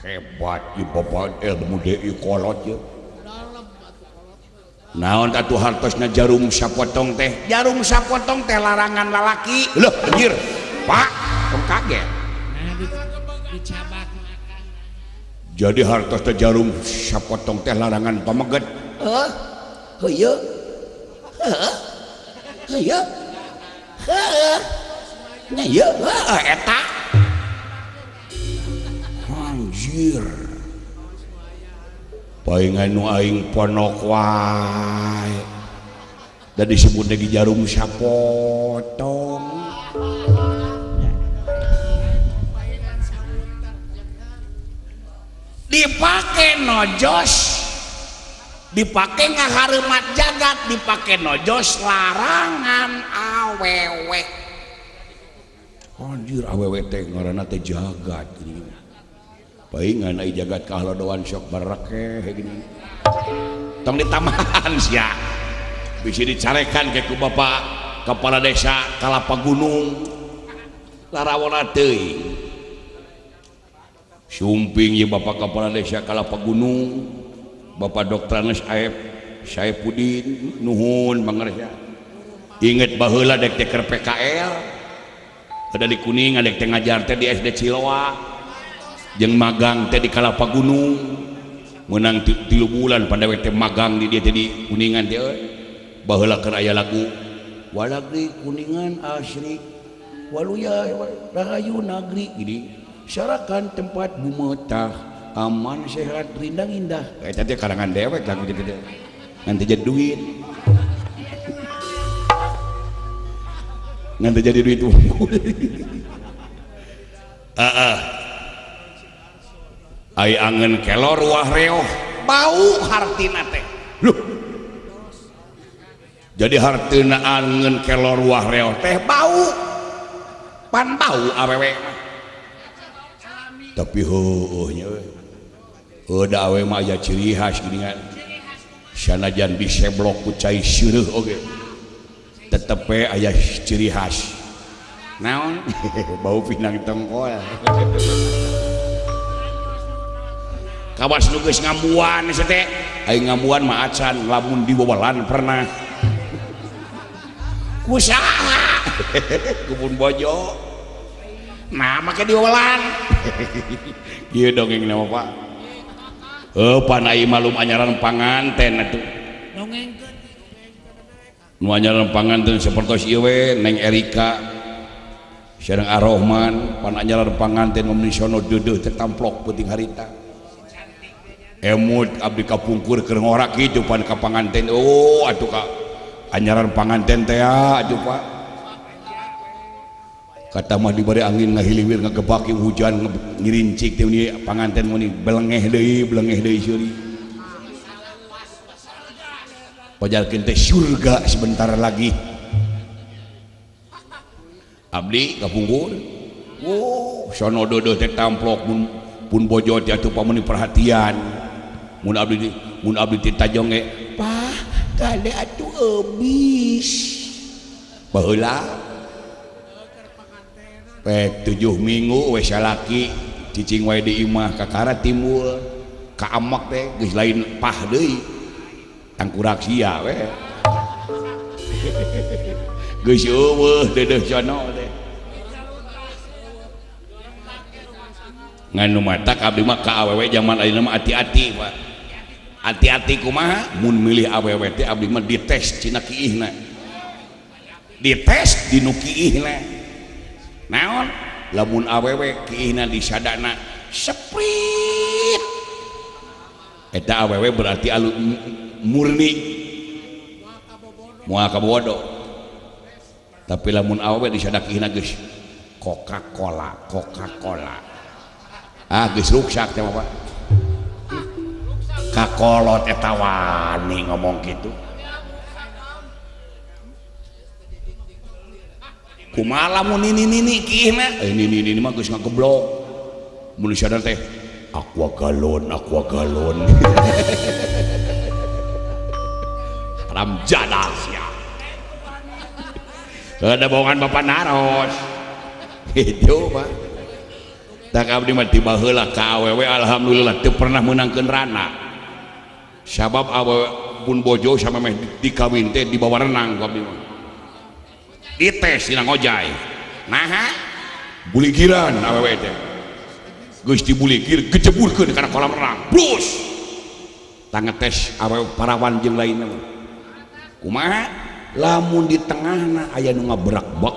Hebat ieu bapak ilmu deui kolot ieu. Naon atuh hartosna jarum sapotong teh? Jarum sapotong teh larangan lalaki. Loh, anjir. Pak, tong kaget. Nah, dicabak makan. Jadi hartosna jarum sapotong teh larangan pameget. Heuh. Heuh. Heuh. Heuh. Heuh. Nya ieu heuh eta. Anjir. Paingan nu aing ponok wae. Da disebut lagi jarum sapotong. Dipake nojos, dipake ngahareumat jagat, dipake nojos larangan awewe. Anjir awewe teh ngaranna teh jagat gini. Paingan ai jagat kahalodoan sok barakeh gini. Tong ditamahan sia. Bisi dicarekan ke ku bapak kepala desa Kalapa Gunung. Larawona teuing. Sumping ieu bapak kepala desa Kalapa Gunung, Bapak Dr. Aep Saepudin nuhun mangarsa. Inget baheula dek teh keur PKL. Ada di Kuningan dek teh ngajar teh di SD Ciloa. Jeung magang teh di Kalapa Gunung menang 3 bulan pada teh magang di dia teh di Kuningan teh euy. Baheula keur aya lagu Walagri Kuningan asri waluya rahayu nagri gini syarakan tempat bumetah aman sehat rindang indah. Eta teh karangan dewek lagu teh nanti jadi duit, nanti jadi duit unggul. Heeh. Ai angen kelor wah reoh bau hartina teh. Loh. Jadi hartina angen kelor wah reoh teh bau. Pan bau awewe mah. Tapi heueuh nya euy. Heuh da awewe mah aya ciri khas geuningan. Sanajan diseblok ku cai seureuh oge. Tetep we aya ciri khas. Naon? Bau pinang tongkol. Kawas nu geus ngambuan sia teh. Aing ngambuan mah acan lamun diwewelan pernah. Ku saha? Ku pun bojo. Nah make diwewelan. Ieu dongeng mah Pak. Heuh pan ai malum anyaran panganten atuh. Dongengkeun. Nu anyaran panganten sapertos ieu we Neng Erika sareng Arrohman pan anyaran panganten mun sono deudeuh teh tamplok peuting harita. Emut abdi kapungkur keur ngorak kitu pan ka panganten. Oh atuh ka anyaran panganten teh atuh Pak. Kata mah dibari angin ngahiliwir ngagebaki hujan ngirincik teh ni panganten muni belengeh deui seuri. Pajarkeun teh surga sebentar lagi. Abdi kapungkur. Oh sono deudeuh teh tamplok mun pun bojo teh atuh pamuni perhatian. Mun abdi teh tajong ge, "Pah, kade atuh eubis." Baheula pek 7 minggu we salaki cicing wae di imah kakara timbul ka amak teh geus lain pah deui tangkurak sia we. Geus eueuh deudeuh sono teh. Ngan nu matak abdi mah ka awewe jaman ayeuna mah ati-ati Pak. Ati-ati kumaha mun milih awewe teh abdi mah dites cina kiihna. Dites dinu kiihna. Naon lamun awewe kiihna disadana seprit eta awewe berarti alu murni moal kabodo. Tapi lamun awewe disada kiihna geus Coca-Cola Coca-Cola ah geus ruksak teh Bapak. Kakolot eta wani ngomong kitu. Kumaha lamun nini-nini kiihna? Nini-nini mah geus ngageblok. Mun sadar teh aqua galon, aqua galon. Haram jadah sia. Ada bohongan Bapak naros. Itu Pak. Tak abdi mah tiba heula ka awewe alhamdulillah teu pernah meunangkeun rana. Sabab awewe pun bojo sama meh dikawin teh dibawa renang ku abdi mah. Dites dina ngojay. Naha? Buligiran awewe teh. Geus dibuligir gejeburkeun kana kolam renang. Brus. Tah ngetes awewe parawan jeung lainna mah. Kumaha? Lamun di tengahna aya nu ngabrak-bak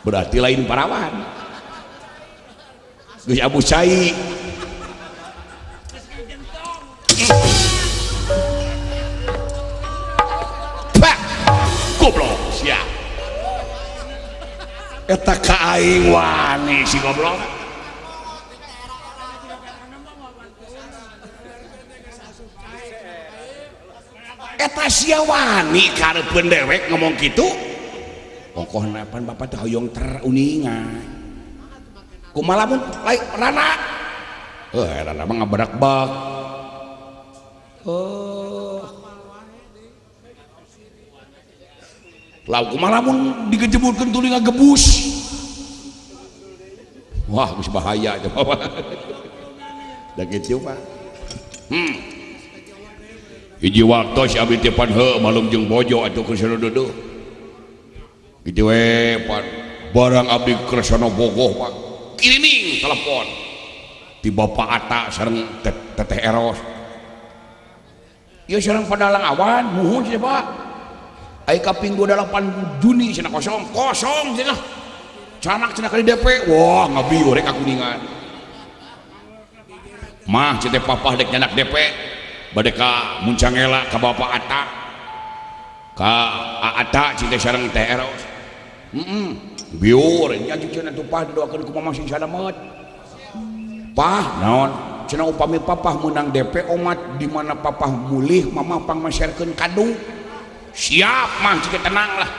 berarti lain parawan. Geus Abu Cai. Pak, goblok sia. Eta ka aing wani si goblok. Eta sia wani kareupeun dewek ngomong kitu. Pokona pan bapak teh hoyong teruninga. Kumaha lamun lain rana? Heuh, rana mah ngabrak-bak. Oh. Lah kumaha lamun digejeburkeun tuluy ngagebus. Wah, geus bahaya teh bapak. Da kitu Pak. Hiji waktu si abdi teh pan heuh malum jeung bojo atuh keur duduk. Kitu we pan barang abdi kersana bogoh Pak. Kirining telepon di Bapak Ata sareng Teteh Eros. Ieu sareng padalang awan muhun cenah Pak. Ai kaping 28 Juni cenah kosong, kosong cenah. Canak cenah ka di DP. Wah, ngabieu rek ka Kuningan. Mah cenah papah dek nyanak DP. Bade ka Muncangela ka Bapak Ata. Ka Ata cenah sareng Teh Eros. Heeh. Biur nya cenah atuh pah didoakeun ku mama sing salamet. Pah naon? Cenah upami papah meunang DP omat di mana papah mulih mama pangmasyarkeun kadu. Siap mah cenah tenang lah.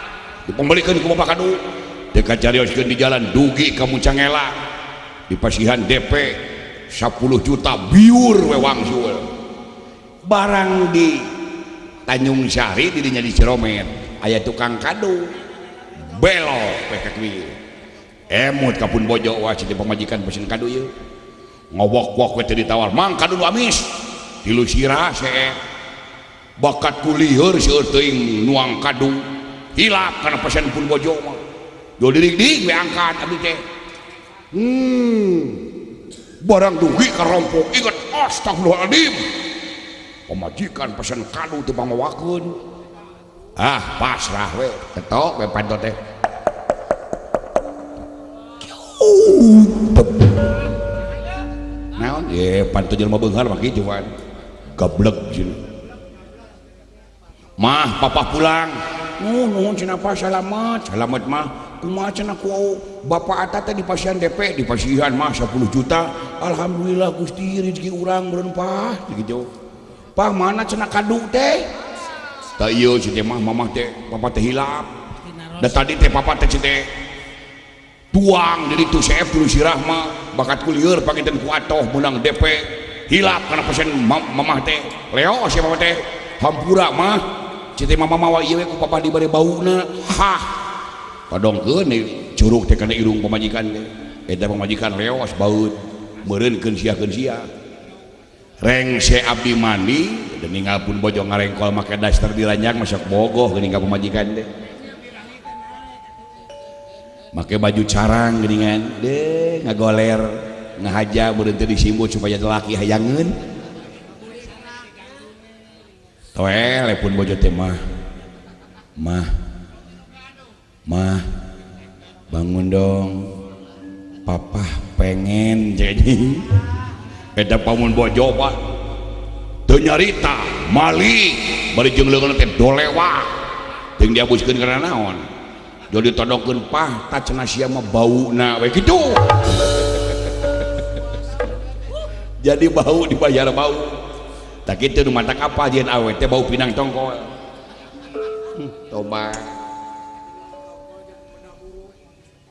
Dipembelikeun ku bapak kadu. Teu kacarioskeun di jalan dugi ka Muncangela. Dipasihan DP 10 juta biur we wangsul. Barang di Tanjung Sari didinya di Ciromet aya tukang kadu. Belok we ka kieu. Emut ka pun bojo wah cenah pamajikan pesen kadu ieu. Ngowok-wok we teh ditawar, "Mang kadu nu amis." Tilu sirah see. Bakat ku lieur seueur teuing nuang kadu. Hilap kana pesen pun bojo mah. Do dirig-dig we angkat abdi teh. Barang dugi ka rompok inget astagfirullahaladzim. Pamajikan pesen kadu teu pamawakeun. Ah, pasrah we, ketok we panto teh. Naon? Ye, panto jelema beunghar mah kitu pan. Gablek cenah. Mah, papa pulang. Nuhun cenah pa salamet. Salamet mah. Kumaha cenah ku Bapak Ata teh dipasihan DP, dipasihan mah 10 juta. Alhamdulillah Gusti rezeki urang meureun pah kitu. Pah mana cenah kadu teh? Tah ieu cenah mah mamah teh papa teh hilap. Da tadi teh papa teh cenah tuang di ditu CF dulu sirah mah bakat ku lieur panginten ku atoh meunang DP hilap kana pesen mamah teh. Leo si papa teh hampura mah cenah mama mawa ieu we ku papa dibere bauna. Hah. Padongkeun curug teh kana irung pamajikan teh. Eta pamajikan leos baeud meureunkeun sia-keun sia. Rengse abdi mandi dan ninggal pun bojo ngarengkol make daster diranjang masuk bogoh geuning ka pamajikan teh. Make baju carang geuningan deh ngagoler ngahaja meureun teh disimbut supaya laki hayangeun. Toel pun bojo teh mah. Mah. Mah bangun dong. Papah pengen jadi. Eta pamun bojo Pak. Teu nyarita mali bari jeung leungeun teh dolewa. Teuing diabuskeun kana naon? Jadi ditodongkeun pah ta cenah sia mah bauna we kitu. Jadi bau dibayar bau. Tah kitu nu matak apa jeung awe teh bau pinang tongkol. Toba.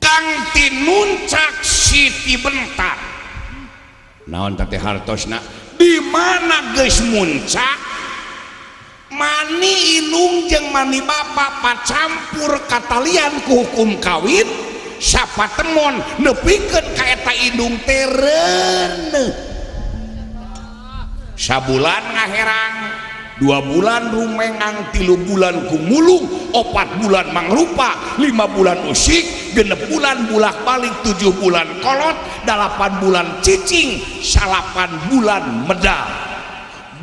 Kang tinuncak Siti Bentar. Naon teh hartosna? Di mana geus muncak mani inung jeung mani bapak pacampur katalian ku hukum kawin Sapatemon nepikeun ka eta indung teh reuneuh. Sabulan ngaherang, 2 bulan rumengang, 3 bulan kumulung, 4 bulan mangrupa, 5 bulan usik, 6 bulan bulak balik, 7 bulan kolot, 8 bulan cicing, 9 bulan medal.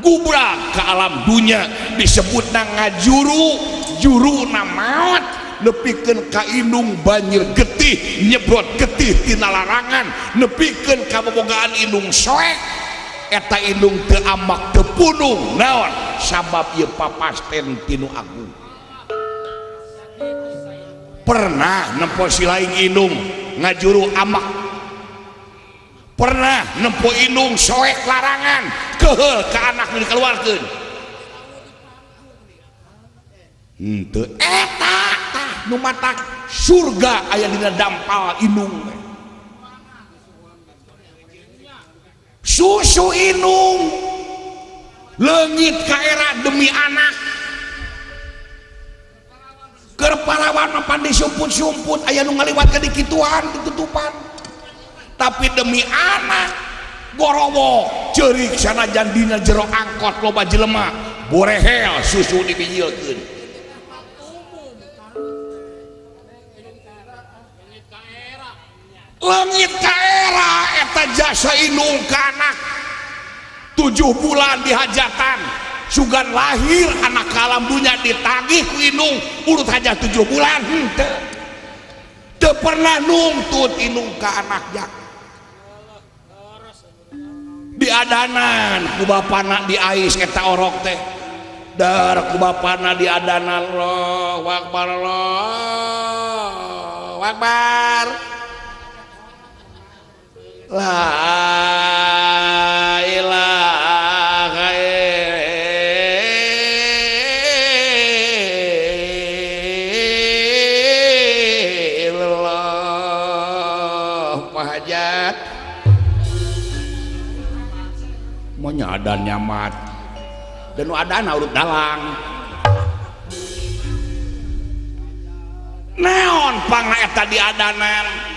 Gubrak ke alam dunia disebut ngajuru, juru na maot, nepikeun ka indung banjir getih, nyebrot getih tina larangan, nepikeun ka bobogaan indung soek. Eta indung teu amak teu punung naon sabab ieu papasten tinu agung. Pernah nempo silaing indung ngajuru amak, pernah nempo indung soek larangan keheul ka anak nu dikeluarkeun henteu. Eta tah nu matak surga aya dina dampal indung. Susu indung leungit ka era demi anak. Keur parawan mah pan disumput-sumput aya nu ngaliwat ka dikituan ditutupan, tapi demi anak gorowo ceurik sanajan dina jero angkot loba jelema borehel susu dibijilkeun. Leungit ka era eta jasa indung ka anak. 7 bulan dihajatan sugan lahir anak ka alam dunya ditagih ku indung urut hajat 7 bulan henteu. Teu pernah nungtut indung ka anaknya. Diadanan ku bapana diais eta orok teh. Dar ku bapana diadanan Allahu akbar Allahu akbar. La ilaha illallah. Pahajat mau nyadan nyamat dan nu adana urut dalang naon pangna eta diadanan.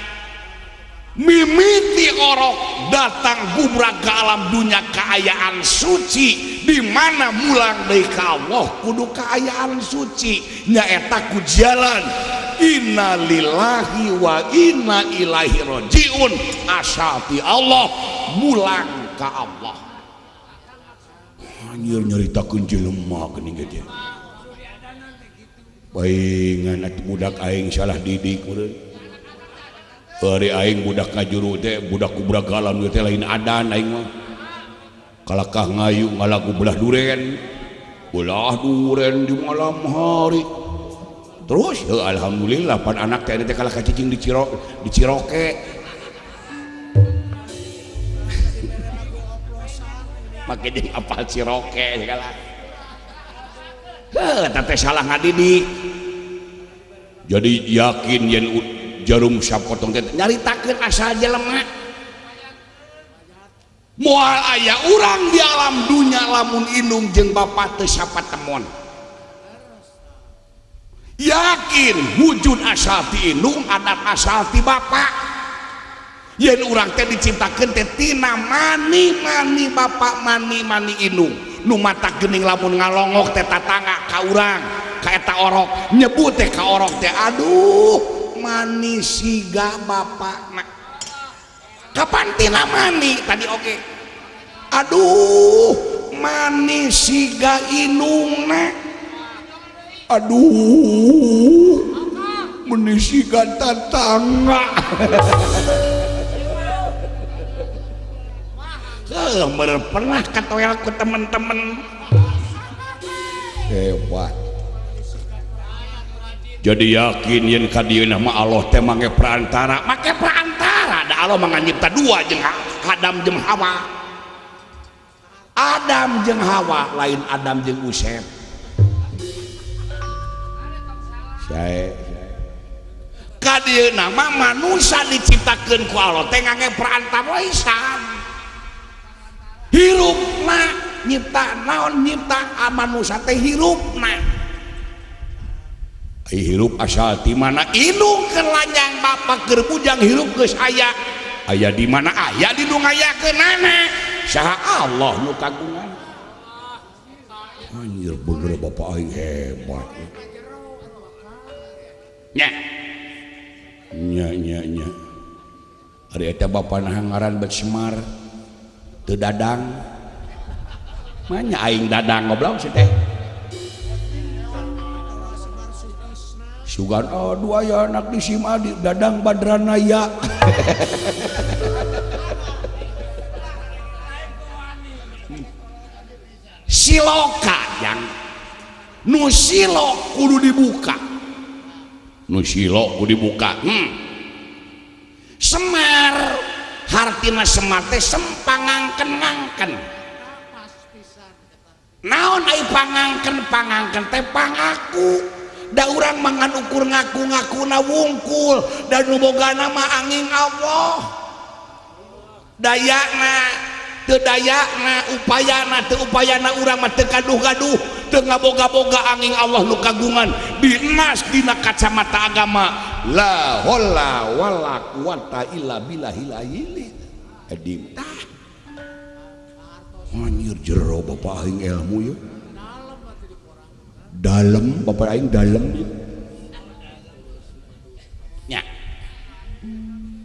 Mimiti orok datang gubrak ke alam dunia keayaan suci, di mana mulang deui ka Allah kudu keayaan suci nyaeta ku jalan innalillahi wa inna ilaihi rajiun, asal ti Allah mulang ka Allah. Anjir nyaritakeun jelema geuning ge teh. Paingan atuh budak aing salah didik meureun. Bari aing budak ngajuru teh budak kubrak alam teh lain adan aing mah. Kalakah ngayu ngalagu belah duren di malam hari. Terus ya alhamdulillah pan anak teh teh kalakah cicing di ciroke. Make jeung apal ciroke segala. Heuh eta teh salah ngadidik. Jadi yakin yen jarum sapotong teh nyaritakeun asal jelema. Moal aya urang di alam dunya lamun indung jeung bapa teu sapatemon. Yakin wujud asal ti indung adat asal ti bapa. Yen urang teh diciptakeun teh tina mani-mani bapa, mani-mani indung. Nu mata geuning lamun ngalongok teh tatangga ka urang, ka eta orok, nyebut teh ka orok teh aduh mani siga bapakna. Kapan tina mani tadi oke. Aduh mani siga indungna. Aduh meni siga tatangga. Heuh meureun pernah katoel ku temen-temen. Hebat. Jadi yakin yen ka dieu mah Allah teh make perantara, make perantara da Allah mah nyipta dua jeung Adam jeung Hawa. Adam jeung Hawa lain Adam jeung Usep. Sae. Ka dieu mah manusia diciptakeun ku Allah teh ngangge perantara lisan. Hirupna nyipta naon nyipta manusia teh hirupna. Ai hirup asal ti mana indung keur lanjang bapak keur bujang hirup geus aya. Aya di mana aya di nu ngayakeunana. Saha Allah nu kagungan. Anjir bener bapak aing hebat. Nya. Nya nya nya. Ari eta bapa nah ngaran bet Semar. Teu dadang. Manya aing dadang goblok si teh. Sugan aduh aya anak di Simadi Dadang Badranaya. Siloka yang nu silo kudu dibuka. Nu silo kudu dibuka. Semar hartina Semar teh sempangangken-ngangken. Naon ai pangangken-pangangken teh pangaku. Da urang mangan ukur ngaku-ngakuna wungkul da nu boga nama angin Allah. Dayana teu dayana upayana teu upayana urang mah teu gaduh-gaduh teu ngaboga-boga angin Allah nu kagungan dinas dina kacamata agama la haula wala quwata illa billahil aliyyil azim. Tah anjir jero bapak aing ilmu ye. Dalem bapak aing dalem nya.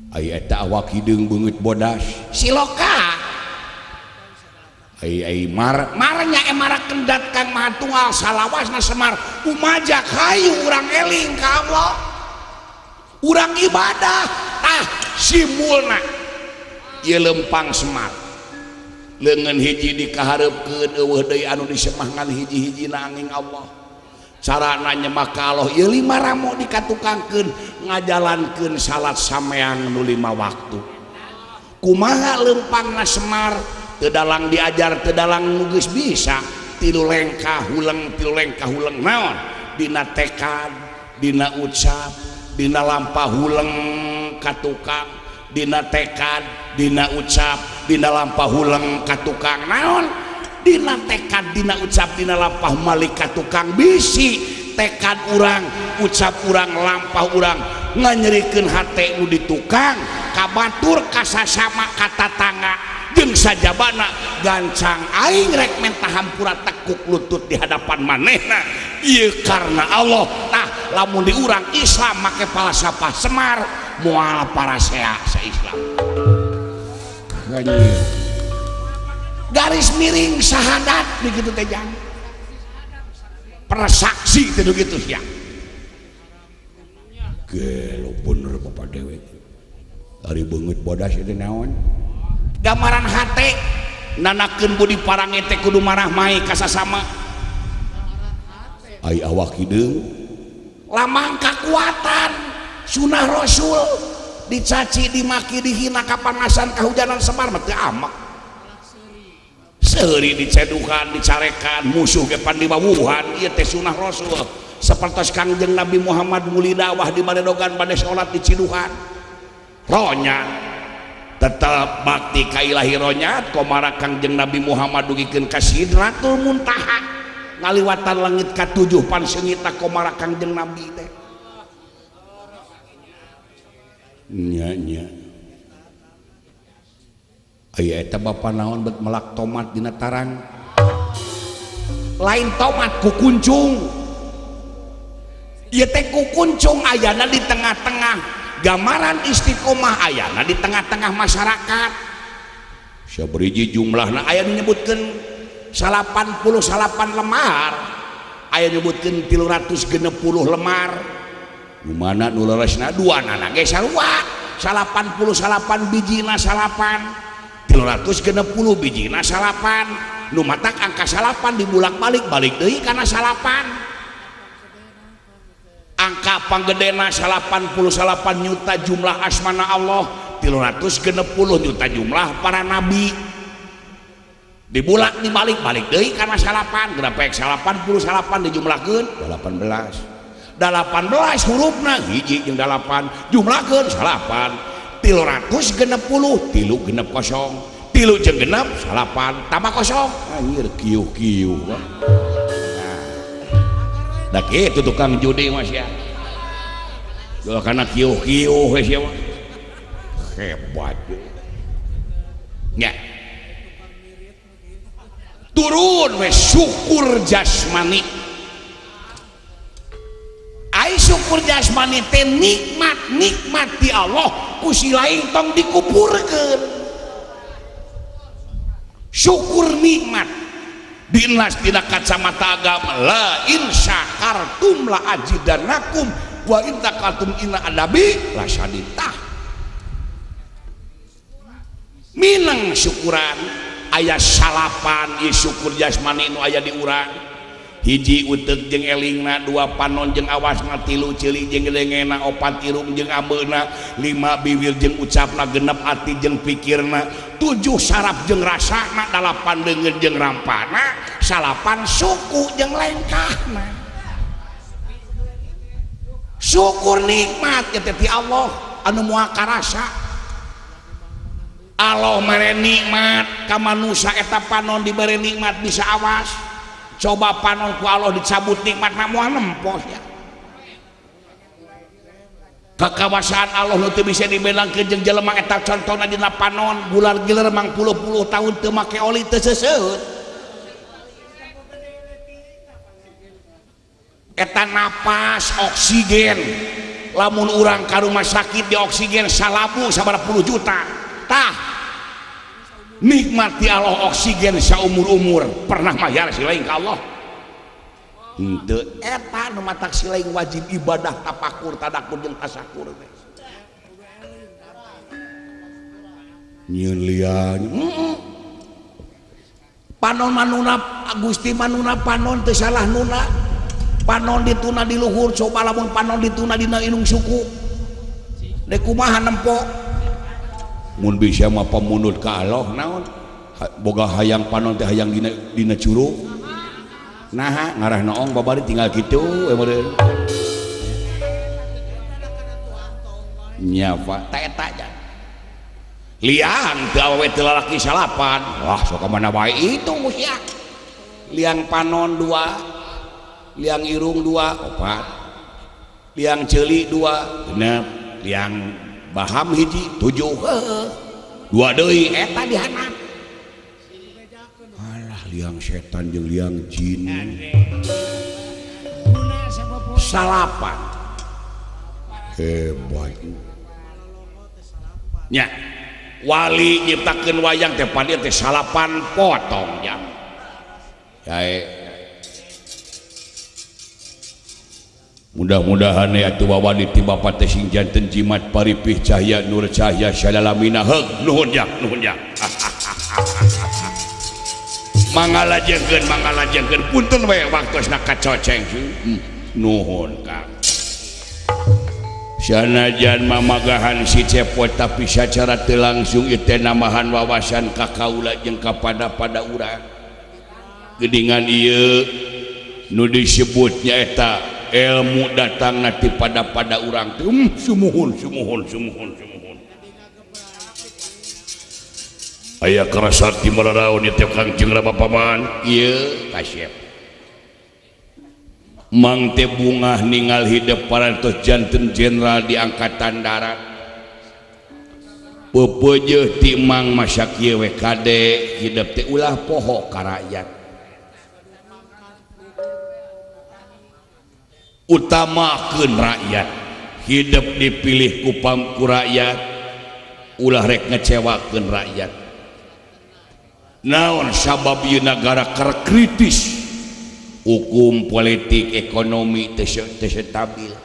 Ai eta awak hideung beungeut bodas siloka. Ai ai mar marnya emara kendat Kang Maha Tunggal salawasna Semar umajak hayu urang eling ka Allah urang ibadah. Tah simulna ieu lempang Semar leungeun hiji dikahareupkeun eueuh deui anu disemah ngan hiji-hijina angin Allah. Carana nyemah ka Allah ieu lima ramo dikatukangkeun ngajalankeun salat sameang nu lima waktu. Kumaha lempangna Semar teu dalang diajar teu dalang nu geus bisa tilu lengkah huleng naon dina tekad dina ucap dina lampah huleng ka tukang dina tekad dina ucap dina lampah huleng ka tukang naon dina tekad dina ucap dina lampah malik ka tukang bisi tekad urang ucap urang lampah urang nganyerikeun hate nu di tukang ka batur ka sasama ka tatangga jeung sajabana gancang aing rek menta hampura tekuk lutut di hadapan manehna ieu karena Allah. Tah lamun di urang Islam make falsafah Semar moal parasea sa Islam. Anjir garis miring syahadat begitu teh jang persaksi teh begitu sia. Gelo bener bapak dewek ari beungeut bodas itu naon gambaran hate nanakeun budi parange teh kudu marah mai ka sasama. Ai awak hideung lamang kakuatan sunah Rasul dicaci dimaki dihina kapanasan kahujanan Semar mah teu amek. Seuri dicedukan dicarekan musuh ge pan dibawuhan ieu teh sunah Rasul. Sapertos Kangjeng Nabi Muhammad muli dakwah di baredogan bade salat diciduhan ronyat tetep bakti ka ilahi ronyat komara Kangjeng Nabi Muhammad dugikeun ka Sidratul Muntaha ngaliwatan langit katujuh pan seungitna komara Kangjeng Nabi teh. Nya nya. Aya eta bapa naon bet melak tomat dina tarang lain tomat ku kuncung ieu teh ku kuncung ayana di tengah-tengah gambaran istiqomah ayana di tengah-tengah masyarakat. Sabariji jumlahna aya nyebutkeun 88 lembar aya nyebutkeun 360 lembar nu mana nu leresna duanana ge sarua 88 bijina salapan 360 bijina salapan nu matak angka salapan dibulak-balik balik deui kana salapan angka panggedena 88 juta jumlah asmana Allah 360 juta jumlah para nabi dibulak dibalik balik deui kana salapan grapek 88 dijumlahkeun 18 18 hurufna hiji jeung 8 jumlahkeun salapan 360 tilu genep kosong tilu jeung genep salapan tambah kosong anjir kiuh-kiuh. Nah. Da kitu tukang judi mah sia. Jual kana kiuh-kiuh we sia mah. Hebat. Nya. Turun we syukur jasmani. Ai syukur jasmani teh nikmat nikmat di Allah ku si lain tong dikupurkeun. Syukur nikmat dinas dina kacamata agama la in syakartum la azidannakum wa in takartum inna adabi la syaditah. Minang syukuran aya salapan ieu syukur jasmani nu aya di urang. Hiji uteuk jeung elingna, dua panon jeung awasna, tilu ceuli jeung lengena, opat irung jeung ambeuna, lima bibir jeung ucapna, genep ati jeung pikirna, tujuh saraf jeung rasana, dalapan leungeun jeung rampana, salapan suku jeung lengkahna. Syukur nikmat ya teh ti Allah anu moal karasa. Allah mere nikmat ka manusia eta panon dibere nikmat bisa awas. Coba panon ku Allah dicabut nikmat na moal nempo ya. Kakawasaan Allah nu teu bisa dibelangkeun jeung jelema eta contona dina panon bular giler mang puluh-puluh tahun teu make oli teu seuseut. Eta napas oksigen lamun urang ka rumah sakit di oksigen salabu sabaraha puluh juta. Tah nikmati Allah oksigen saumur-umur pernah mayar si lain ka Allah henteu. Eta nu matak si lain wajib ibadah tapakur tadakur jeung tasakur teh nyieun lian. Panon manuna Gusti manuna panon teu salah nuna panon dituna di luhur. Coba lamun panon dituna dina indung suku dek kumaha nempo. Mun bisa mah pamunut ka Allah naon boga hayang panon teh hayang dina dina curug naha ngarah noong babari tinggal kitu we meureun nya fa ta eta nya liang teu awewe teu lalaki salapan wah sok ka mana wae itu sia liang panon dua liang irung dua opat liang ceuli dua genep liang baham hiji tujuh dua deui eta dihanap. Alah liang setan jeung liang jin salapan hebat nya. Wali nyiptakeun wayang teh pan teh salapan potong nya. Yae mudah-mudahan ya atuh wawali ti bapa teh sing janten jimat paripih cahya nur cahya salalamina. Heug nuhun ya nuhun ya. Mangalajengkeun mangalajengkeun punten we waktosna kacoceng. Nuhun Kang. Sanajan mamagahan si cepot tapi sacara teu langsung ieu teh namahan wawasan ka kaula jeung kapada-pada urang. Geuningan ieu nu disebutnya eta ilmu datang nanti pada-pada urang teh sumuhun sumuhun sumuhun sumuhun. Aya karasarti mararaon ieu teh Kangjeng Rama Paman ieu kasep. Mang teh bungah ningal hidep parantos janten jenderal di angkatan darat. Pepeujeuh ti mang masa kieu we kade hidep teh ulah poho ka rakyat. Utamakeun rakyat, hidup dipilih ku pamku rakyat, ulah rek ngecewakeun rakyat. Naon sabab ieu nagara keur kritis, hukum politik ekonomi teu stabil.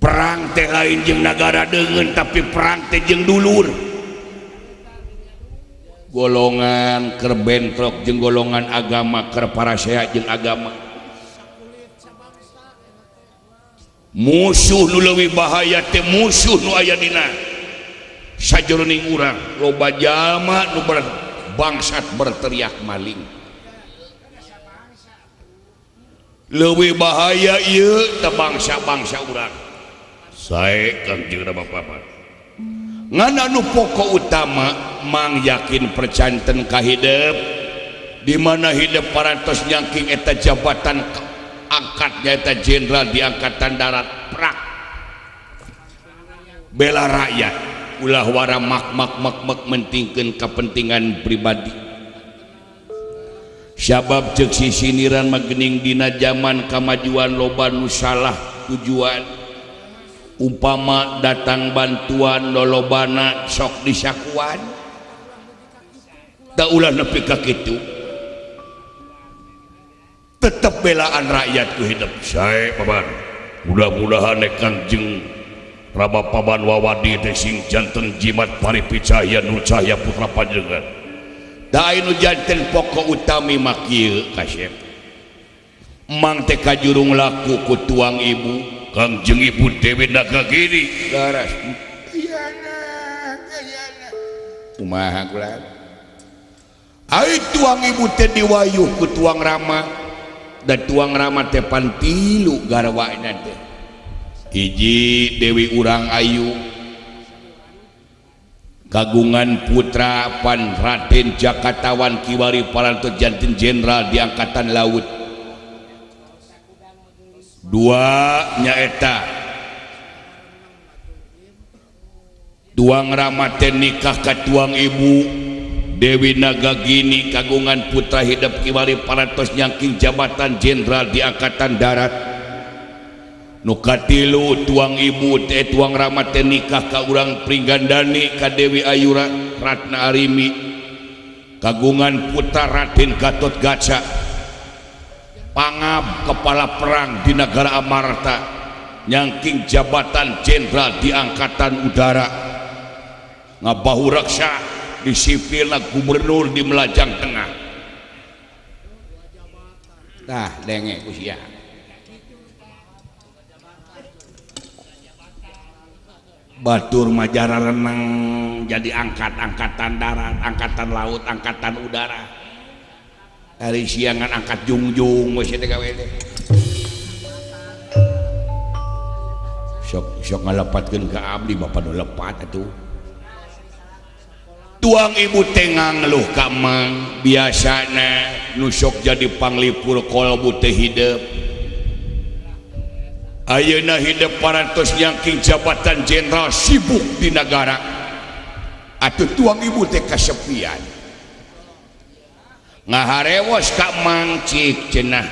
Perang teh lain jeung nagara deungeun tapi perang teh jeung dulur. Golongan keur bentrok jeung golongan agama, keur parasea jeung agama. Musuh nu leuwih bahaya teh musuh nu aya dina sajroning urang. Loba jalma nu bangsat berteriak maling. Leuwih bahaya ieu teh bangsa-bangsa urang. Sae Kangjeng Rama Paman. Ngan anu pokok utama mang yakin percanten ka hidep di mana hidep parantos nyangking eta jabatan Angkat nyaeta jenderal di Angkatan Darat prak bela rakyat ulah wara mak mak mak mak mentingkeun kepentingan pribadi sabab ceuk sisiniran mah geuning dina zaman kamajuan loba nu salah tujuan umpama datang bantuan lolobana sok disakuan da ulah nepi ka kitu tetep belaan rakyat ku hidup sae paman mudah-mudahan Kanjeng Rama Paman Wawadi teh sing janten jimat paripi cahya nur cahya putra panjenengan da anu janten pokok utami mah kieu kasep mang teh kajurung laku ku tuang ibu Kangjeng Ibu Dewi Nagagini laras kayana kayana kumaha kula ai tuang ibu teh diwayuh ku tuang Rama dan tuang Rama teh pantilu garwana teh hiji Dewi Urang Ayu kagungan putra pan Raden Jakatawan kiwari parantos janten jenderal di Angkatan Laut dua nyaeta tuang Rama teh nikah ka tuang ibu Dewi Nagagini kagungan putra hidup kiwari parantos nyangking jabatan jenderal di Angkatan Darat nu katilu tuang ibu teh tuang Rama teh nikah ka urang Pringgandani ka Dewi Ayura Ratna Arimi kagungan putra Raden Gatot Kaca pangab kepala perang di negara Amarta nyangking jabatan jenderal di Angkatan Udara ngabahureksa di sipilna gubernur di Melajang Tengah tah denge ku sia batur majara renang jadi angkat-angkatan darat, angkatan laut, angkatan udara dari siangan angkat jungjung geus teh gawe teh sok sok ngalepatkeun ka abdi bapa nu lepat atuh tuang ibu teh ngangluh ka mang biasana nu sok jadi panglipur kolbu teh hideub ayeuna hidup parantos nyangking jabatan jenderal sibuk di negara atuh tuang ibu teh kasepian ngaharewos ka mang cik cenah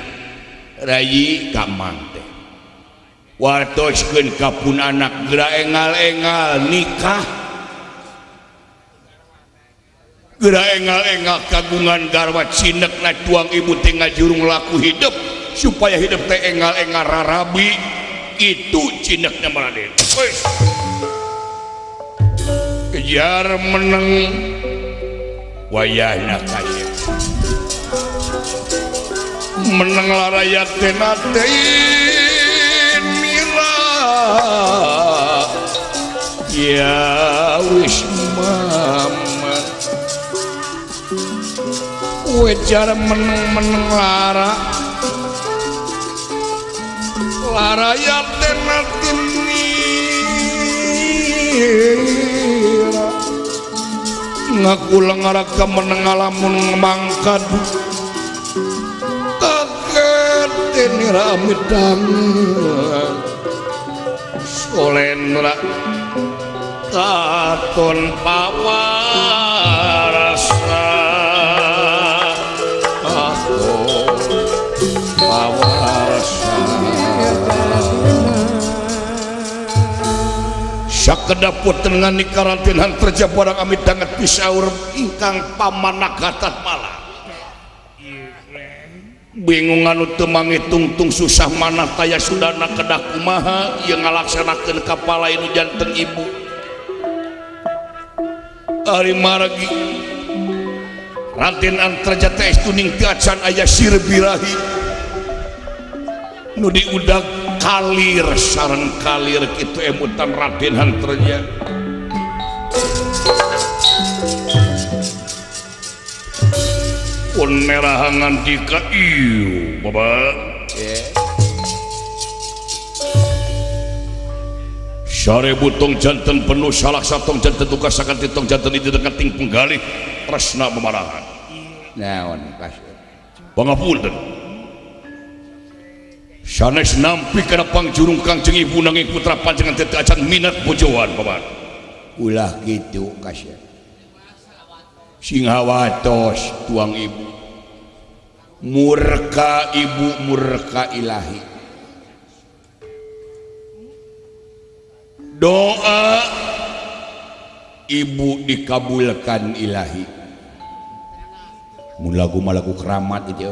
rayi ka mang teh wartoskeun ka pun anak geura engal-engal nikah geura engal-engal kagungan garwa cinekna tuang ibu teh ngajurung laku hidup supaya hidup teh engal-engal rarabi itu cinekna Raden wis kejar meneng wayahna kasep meneng larayat teh mira ya wis mama wejar meneng-meneng lara larayat teh mira ngaku lengarak ka meneng ngalamun mangkad kaget nira amidang solenra katon pawarasa katon pawarasa sakedap punten ngani karantin hanterja barang amit danget pisaur ingkang pamanagatat mala bingung anu teu mangitungtung susah manah taya sudana kedah kumaha ieu ngalaksanakeun kapala nu janten ibu ari margi Raden Antarja teh tuning teu acan aya sir birahi nu diudag kalir sareng kalir kitu emutan Raden Antarja pun merahangan dika ieu bapak sarebu tong janten penuh salaksa tong janten tugas sakanti tong janten itu deketing penggalih tresna memarahan naon kasih pangapunten Sanes nampi kana pangjurung Kangjeng Ibu nanging putra panjenengan teu acan minat bojoan paman. Ulah kitu kasep. Sing hawatos tuang ibu. Murka ibu murka ilahi. Doa ibu dikabulkan ilahi. Mun lagu mah lagu keramat itu.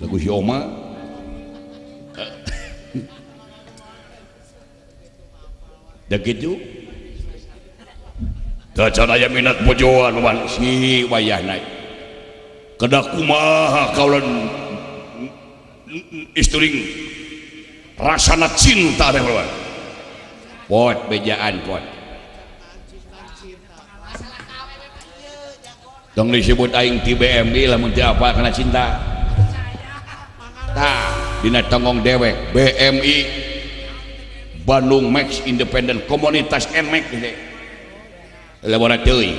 Lagu si Oma. Da kitu. Teu acan aya minat bojoan paman si wayahna. Kedah kumaha kaulan isturing rasana cinta teh paman. Pot bejaan pot. Tong disebut aing ti BMI lamun teu apa kana cinta. Tah dina tonggong dewek BMI Bandung Max Independent Komunitas NMAX teh. Lebona teuing.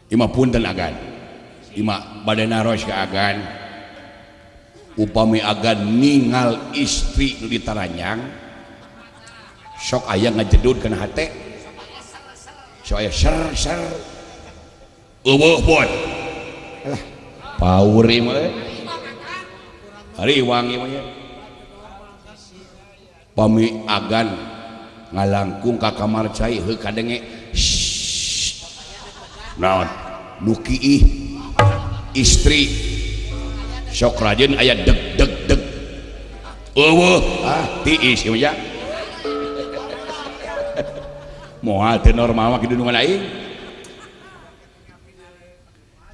Ima punten agan. Ima bade naros ka agan. Upami agan ningal istri nu ditaranyang sok aya ngajedud kana hate. Sok aya ser ser. Eueuh pot. Alah paur ieu mah. Hariwang ieu mah. Pami agan ngalangkung ka kamar cai heuh kadenge. Naon? Nu kiih istri sok rajin aya deg deg deg. Eueuh ah tiis ieu mah. Moal teu normal mah kidunungan aing.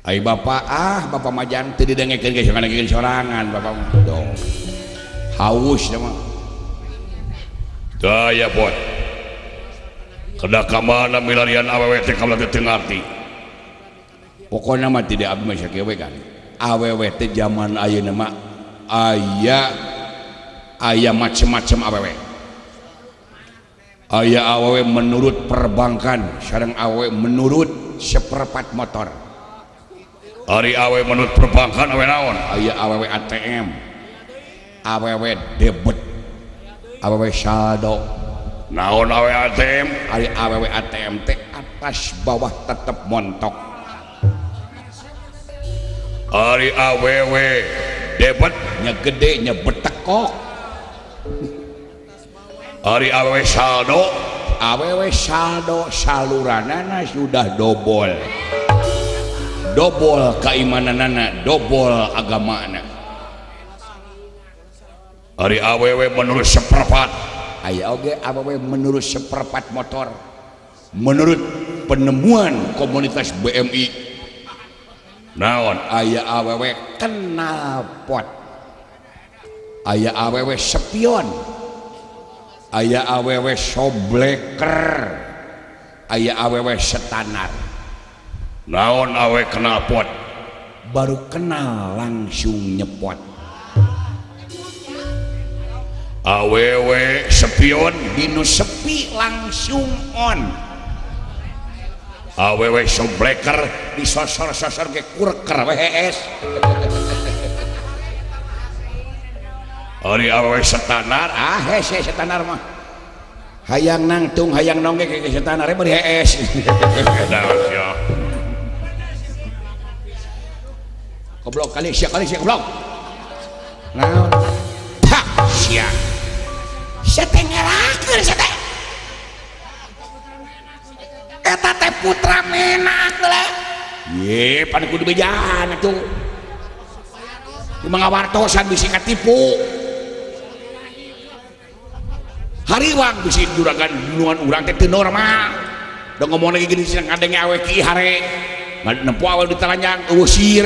Ai bapak ah bapak majan teu didengekeun ge sorangan sorangan bapak mah. Dong. Haus teh mah. Daya pot. Kedah ka mana milarian awewe teh kaula teu ngarti. Pokona mah tidak abdi mah sakieu we kan. Awewe teh zaman ayeuna mah aya aya macem-macem awewe. Aya awewe menurut perbankan, sareng awewe menurut seperempat motor. Ari awewe menurut perbankan awewe naon? Aya awewe ATM, awewe debit, awewe saldo. Naon awewe ATM? Ari awewe ATM teh atas bawah tetep montok. Ari awewe debit nya gede nya betekok. Ari awewe saldo, awewe saldo saluranana sudah dobol. Dobol keimananana, dobol agamana. Ari awewe menurut seperempat, aya oge awewe menurut seperempat motor. Menurut penemuan komunitas BMI, naon aya awewe knalpot, aya awewe spion, aya awewe sobleker, aya awewe setanar. Naon awe knalpot? Baru kenal langsung nyepot. Awewe spion dinu sepi langsung on. Awewe sobleker disosor-sosor ge kurker WHS. Ari awewe setanar, ah hese setanar mah. Hayang nangtung hayang nongge ke setanar bari hees. Goblok kali sia goblok. Naon? Tak sia. Sia teh ngerakeun sia teh. Eta teh putra menak lah. Ye, pan kudu bejaan atuh. Di mangawartosan bisi katipu. Hariwang bisi juragan dunungan urang teh teu normal. Da ngomong lagi gini sing ngadenge awe ki hare. Nempo awe di talanjang eueuh sir.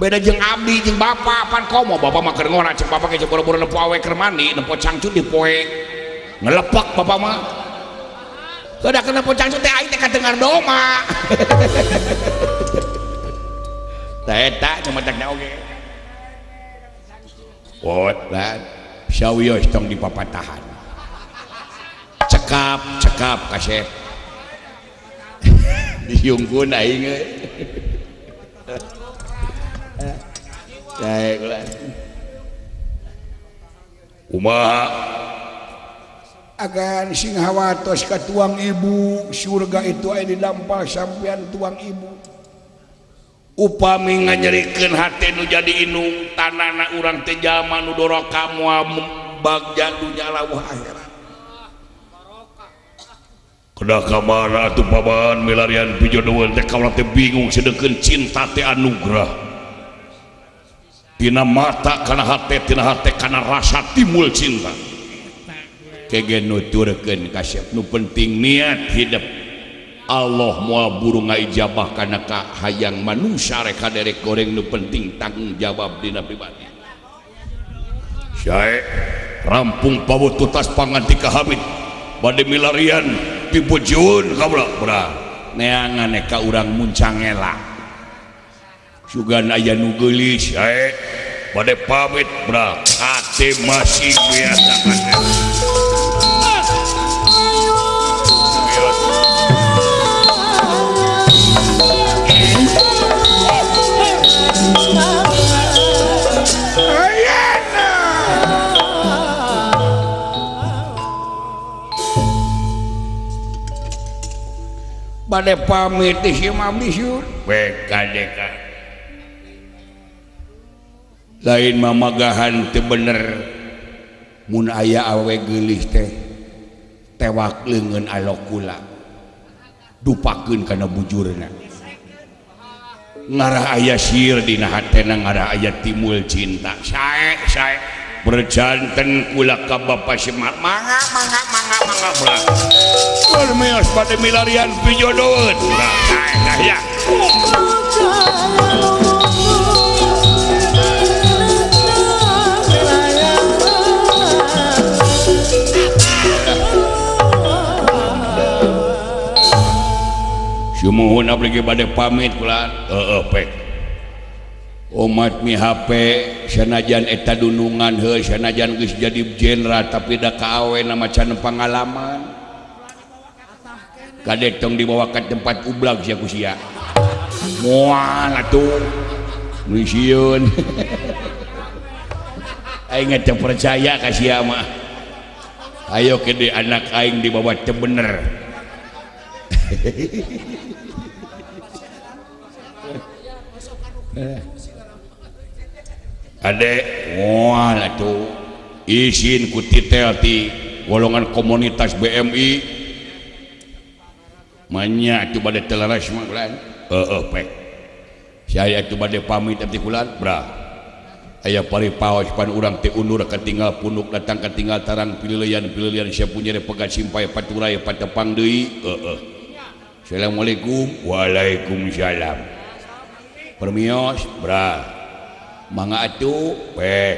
Beda jeung abdi jeung bapak pan komo bapak mah keur ngora cek bapak ge boro-boro nempo awe keur mandi nempo cangcut di poe ngelepak bapak mah udah kena nempo cangcut teh aing teh kadengar doma. Tah eta nu matakna oge pot lah sawios tong dipapatahan cekap cekap kasep disiungkeun aing euy. Sae kumaha agan sing hawatos ka tuang ibu surga itu aya di dampal sampean tuang ibu. Upami nganyerikeun hate nu jadi inung tanana urang teh jalma nu doraka moal bagja dunya lawuh akhirat. Kedah ka mana atuh paman milarian pijodoheun teh kaula teh bingung sedengkeun cinta teh anugerah. Tina mata kana hate, tina hate kana rasa timbul cinta. Kege nuturkeun kasep nu penting niat hidup. Allah moal buru ngaijabah kana ka hayang manusia rek kaderek goreng nu penting tanggung jawab dina pribadi. Sae rampung pawututas panganti ka Hamid bade milarian pipujiun kaula bra neangan ka urang muncangela. Sugan aya nu geulis sae bade pamit bra hate masih biasa kasep. Bade pamit di si mami syur WKDK lain mamagahan teu bener mun aya awe geulis teh tewak leungeun alok kula dupakeun kana bujurna ngarah aya sir dina hatena ngarah aya timbul cinta sae sae berjanten kula ka bapa Semar mangga mangga mangga mangga bra bermios pada milarian pijodoheun bra sae dah ya. Sumuhun abdi ge bade pamit kula heueuh pek umat mi HP sanajan eta dunungan heuh sanajan geus jadi jenderal tapi da kaawena macan pangalaman kadek tong dibawa ka tempat ublag sia ku sia moal atuh nu sieun aing teu percaya ka sia mah ayo gede anak aing dibawa teu bener. Adek moal atuh izin ku titel ti golongan komunitas BMI manya atuh bade teleres mah kulan heueuh pek saya atuh bade pamit abdi kulan bra aya paripaos pan urang teh undur katinggal punuk datang katinggal tarang pileuleyan-pileuleyan sia punya pegat simpai paturai patepang deui heueuh. Assalamualaikum. Waalaikumsalam. Permios bra mangga atuh pek.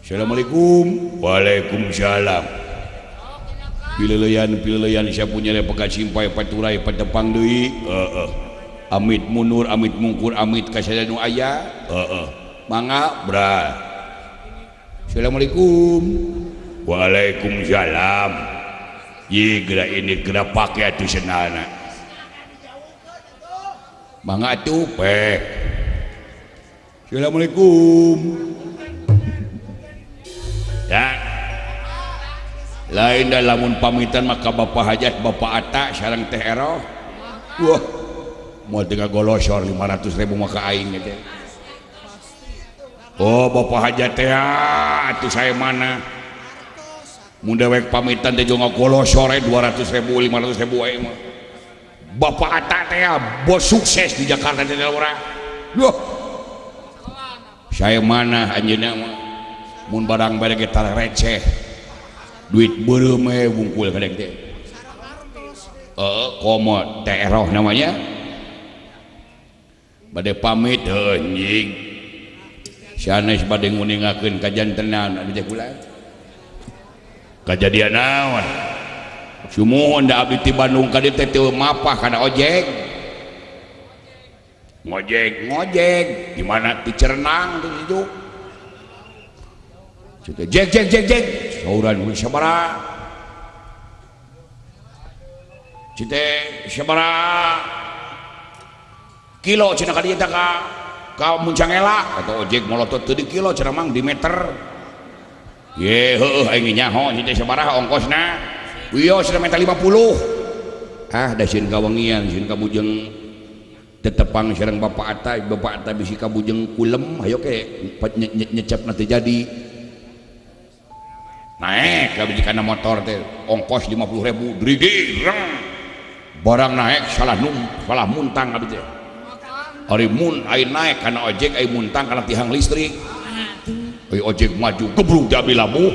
Assalamualaikum. Waalaikumsalam. Pileuleyan-pileuleyan sia punya pegat simpai paturai patepang deui heueuh. Amit mundur amit mungkur amit ka sadaya nu aya heueuh. Mangga bra. Assalamualaikum. Waalaikumsalam. Ye geura ini geura pake atuh sendalna. Mangga atuh pek. Assalamualaikum. Ya. Lain da lamun pamitan maka Bapak Hajat Bapak Atta sareng Teh Eroh. Wah. Moal teu ngagolosor 500.000 maka aing teh. Oh Bapak Hajat teh atuh saya mana? Mun dewek pamitan teh jeung ngagolosor 200.000 500.000 aing mah. Bapak Atta teh bos sukses di Jakarta teh urang. Duh. Saya mana anjeunna mah mun barang bade ge tara receh. Duit beureum we bungkul kadek teh. Heeh, komo teh eroh namanya. Bade pamit heuh anjing. Sanes bade nguningakeun kajantenan anu teh kula. Kajadian naon? Sumuhun da abdi ti Bandung ka dieu teh teu mapah kana ojek. Ngojek, ngojek. Di mana di Cirenang di situ. Situ jek jek jek jek. Sauran we sabaraha? Cite sabaraha? Kilo cenah ka dieu teh ka Muncangela atau ojek molotot teu di kilo cenah mang di meter. Ye heueuh aing nyaho cenah sabaraha ongkosna. Wios cenah menta 50. Ah da sieun kawengian sieun kabujeng tetepang sareng Bapak Ata, Bapak Ata bisi kabujeng kulem hayo ke nyecepna teu jadi. Naik ka biji kana motor teh ongkos 50.000 drigi reng. Barang naik salah num salah muntang abdi teh. Ari mun ai naik kana ojek ai muntang kana tihang listrik. Ai ojek maju gebrug teh abdi labuh.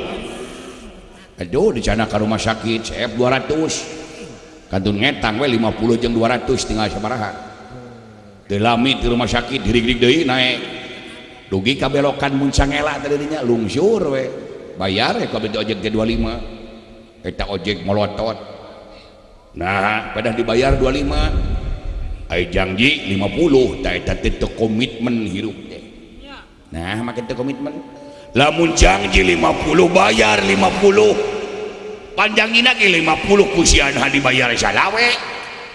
Aduh dicana ka rumah sakit CF 200. Kantun ngetang we 50 jeung 200 tinggal sabaraha. Teu lami di rumah sakit dirig-rig deui naik. Dugi ka belokan Muncangela teh dinya lungsur we. Bayar ya kabeh ojek teh 25. Eta ojek molotot. Nah, pada dibayar 25. Ai janji 50 tah eta teh teu komitmen hirup teh. Nah, make teu komitmen. Lamun janji 50 bayar 50. Panjangina ge 50 ku sian dibayar salawe.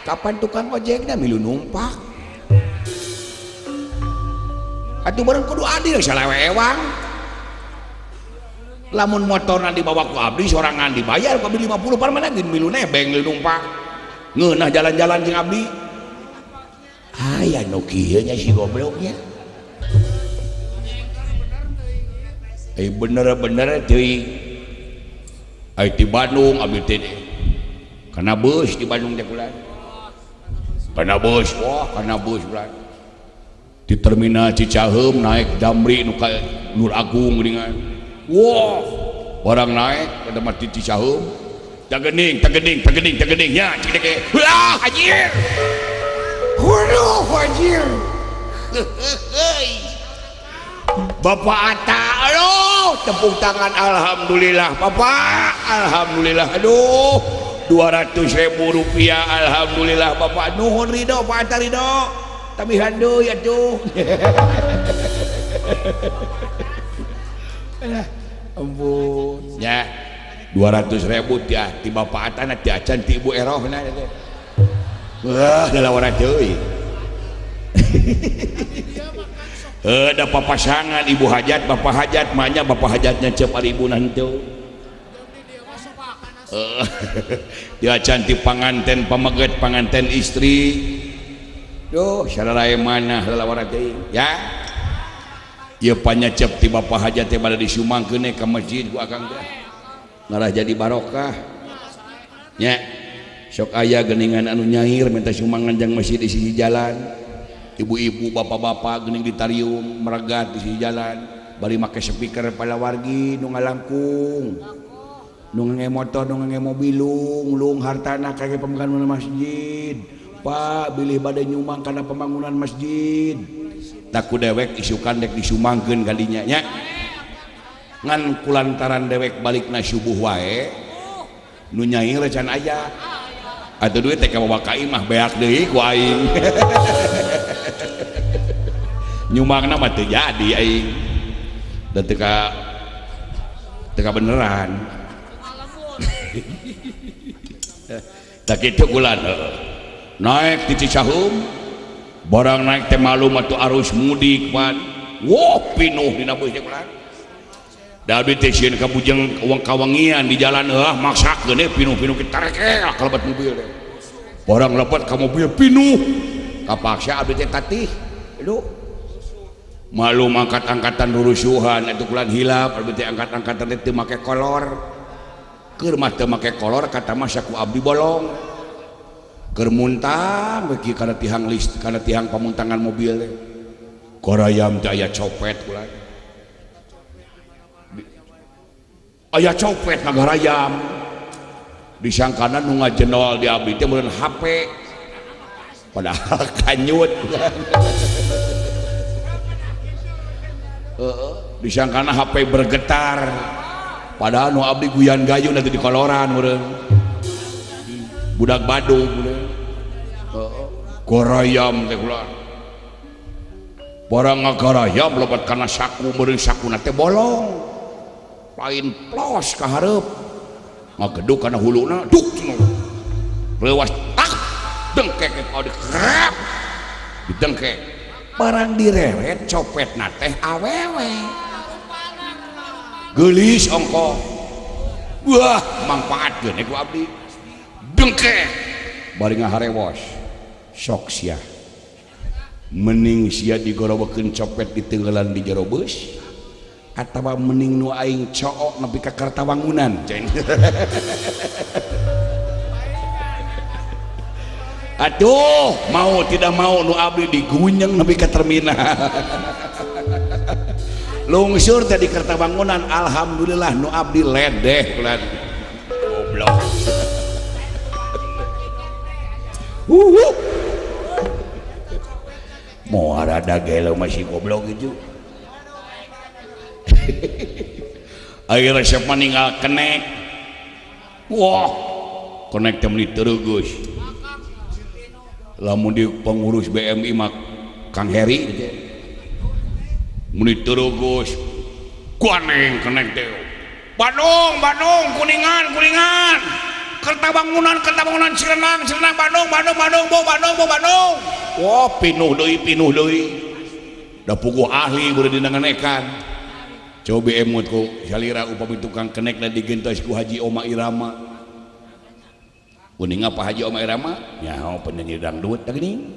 Kapan tukang ojekna milu numpak? Atuh bareng kudu adil salawe ewang. Lamun motorna dibawa ku abdi sorangan dibayar ku abdi 50 par mana geun milu nebeng milu numpak. Ngeunah jalan-jalan jeung abdi. Aya nu kieu nya si gobloknya. Bener-bener teuing. Ai di Bandung abdi teh kana bus di Bandung teh kula. Kana bus, wah kana bus kula. Di terminal Cicaheum naik Damri nu ka Nur Agung geuningan. Wah, orang naik eta mah di Cicaheum. Tagening, tagening, tagening, tagening nya cik teh. Wah, anjir. Waduh, anjir. Bapak Ata, aduh, tepuk tangan alhamdulillah, Bapak, alhamdulillah, aduh, 200.000 rupiah, alhamdulillah, Bapak, nuhun ridho, Pak Ata ridho, tambihan deui atuh. Alah, ampun, ya, 200.000 ti ti Bapak Ata na ti acan ti Ibu Erohna teh. Wah, dalawana deui. Ada papasangan ibu hajat bapak hajat maknya bapak hajatnya cep ari ibu nanti dia cantik panganten pameget panganten istri duh sararae manah lalawara teh ya ieu panyecep ti bapak hajat teh bade disumangkeun ka masjid ku akang teh ngarah jadi barokah nya sok aya geuningan anu nyair minta sumbangan jang masjid di sisi jalan. Ibu-ibu, bapak-bapak geuning ditariung meregat di sisi jalan bari make speaker pada wargi nu ngalangkung nu ngange motor nu ngange mobil lung hartana kage pembangunan masjid Pak bilih bade nyumang kana pembangunan masjid taku dewek isukan dek disumangkeun kadinya nya ngan kulantaran dewek balikna subuh wae nu nyair can aya atuh duit teh kabawa ka imah beak deui ku aing. Nyumangna mah teu jadi aing dan teu ka beneran. Tak kitu kula naik di Cicaheum barang naik teh malum atuh arus mudik pan wah pinuh dina beuh teh kula da abdi teh sieun ka bujeng kawangian di jalan heuh maksakeun we pinuh-pinuh kita tarekel ka lebet mobil teh barang lebet ka mobil pinuh kapaksa abdi teh tatih aduh malum angkat-angkatan rurusuhan atuh kulan hilap abdi teh angkat-angkatan teh teu make kolor keur mah teu make kolor kata mah saku abdi bolong keur muntang we kieu kana tihang list kana tihang pamuntangan mobil teh korayam teh aya copet kulan aya copet ngagarayam disangkana nu ngajenol di abdi teh meureun HP padahal kanyut. Disangkana HP bergetar padahal nu abdi guyan gayun nanti di koloran meureun budak Badung meureun gorayam teh kula barang ngagarayam lebat kana saku meureun sakuna teh bolong lain plos ka hareup ngageduk kana huluna duk cenah leuwas tak dengkek ka dikrep Didengkek barang direret copetna teh awewe geulis ongko wah mangpaatkeun ku abdi dengkek bari ngaharewos sok sia mening sia digorowokeun copet ditenggelan di jero beus atawa mening nu aing cook nepi ka Kertawangunan ceng. Aduh mau tidak mau nu abdi digunyeng nepi ka terminal. Lungsur teh di Kertawangunan alhamdulillah nu abdi ledeh lan goblok. Mau rada gelo masih goblok gitu. Akhirnya resep meninggal kenek. Wah kenek teh meuni teuregeus. Lamun di pengurus BMI mah Kang Heri gitu. Meuni teuregeus kuaneng kenek teh. Bandung, Bandung, Kuningan, Kuningan. Kertabangunan, Kertabangunan, Cirenang, Cirenang, Bandung, Bandung, Bandung, Bu, Bandung, Bu, Bandung. Wah, pinuh deui, pinuh deui. Da puguh ahli beureun dina ngenekan. Coba emut ku salira upami tukang kenek da digentos ku Haji Oma Irama. Kuning apa Haji Oma Irama? Nyaho penyanyi dangdut da geuning.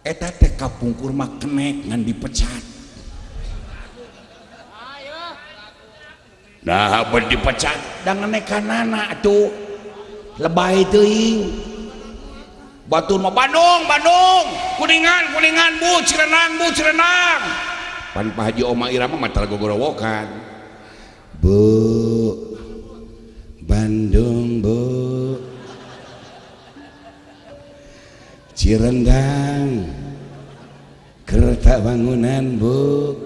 Eta teh kapungkur mah kenek ngan dipecat. Nah, ben dipecat da ngenekanana atuh lebay teuing. Batur mah Bandung, Bandung, Kuningan, Kuningan, Bu, Cirenang, Bu, Cirenang. Pan Pak Haji Oma Irama mah tara gogorowokan. Bu, Bandung, Bu. Cirendang. Kertabangunan, Bu.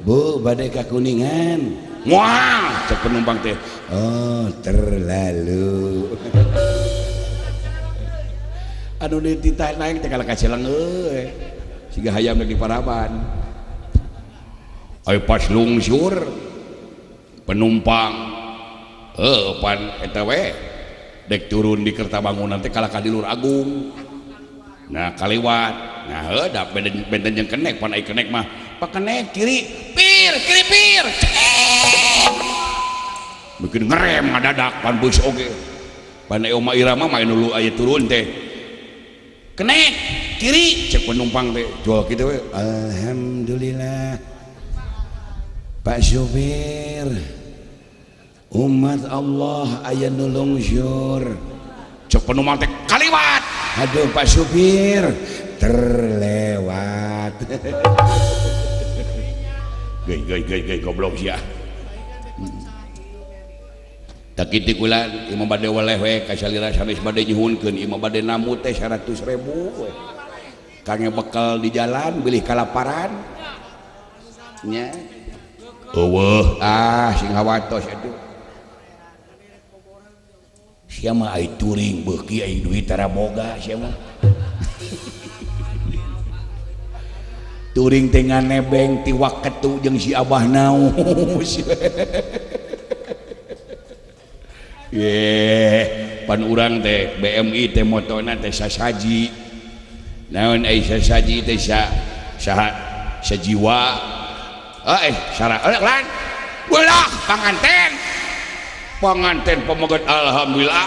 Bu, bade ka Kuningan. Wah, cek penumpang teh. Oh, terlalu. Anu dititah naik teh kalah ka Cileng euy. Siga hayam di paraban. Ayo pas lungsur penumpang pan eta we dek turun di Kertabangunan teh kalah ka di Lur Agung. Nah, kaliwat. Nah, heuh da benten jeung kenek pan ai kenek mah pak kenek kiri pir kiri pir. Bikin ngerem ngadadak pan bus oge. Pan ai Oma Irama mah anu aya turun teh. Kenek kiri cek penumpang teh jual kitu we. Alhamdulillah. Pak supir umat Allah aya nu lungsur cek penumpang teh kaliwat. Aduh Pak supir terlewat. Geuy geuy geuy geuy goblok sia. Tak kitu kula imah bade weleh we ka salira sanes bade nyuhunkeun imah bade namu teh 100.000 we. Kangge bekal di jalan bilih kalaparan nya. Eueuh ah sing hawatos atuh. Sia mah ai touring beuki ai duit tara boga sia mah. Touring teh nganebeng ti waketu jeung si Abah Naus. Ye, pan urang teh BMI teh motona teh sasaji. Naon ai sasaji teh sa saha sajiwa. Sarah lan ulah panganten panganten pemegat alhamdulillah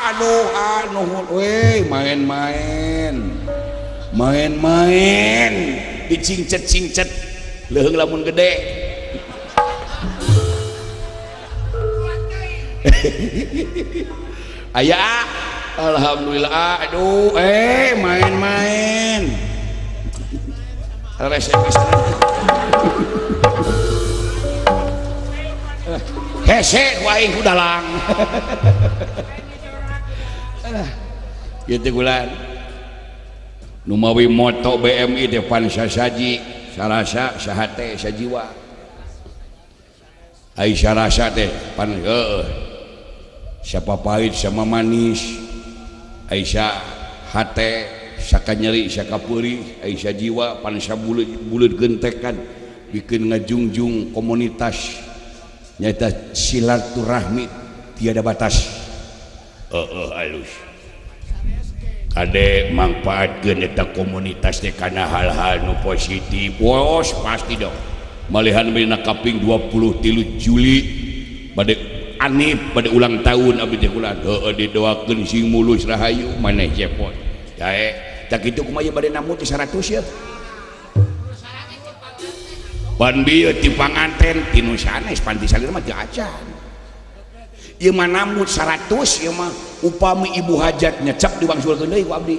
aduh nuhun we main-main main-main dicingcet-cingcet leuheung lamun gede. Aya alhamdulillah aduh main-main resep hese ku aing ku dalang. Kitu gulan nu mawi moto BMI teh pan sasaji sarasa sahate sajiwa ai sarasa teh pan heueuh siapa pahit sama manis ai hate saka nyeri saka peurih ai sajiwa pan sabuleud gentekan bikin ngajungjung komunitas nyata silaturahmi tiada batas. Alus Kade mangfaatkeun eta komunitas teh kana hal-hal nu positif. Wos pasti dong. Malihan dina kaping 23 Juli bade anif bade ulang tahun abdi teh kula. Heueuh didoakeun sing mulus rahayu maneh cepot. Dae tak kitu kumaha bade namu teh 100 ya. Pan bieu ti panganten ti nu sanes pan ti salir mah teu acan. Ieu mah namut 100 ieu mah upami ibu hajat nyecep diwangsulkeun deui ku abdi.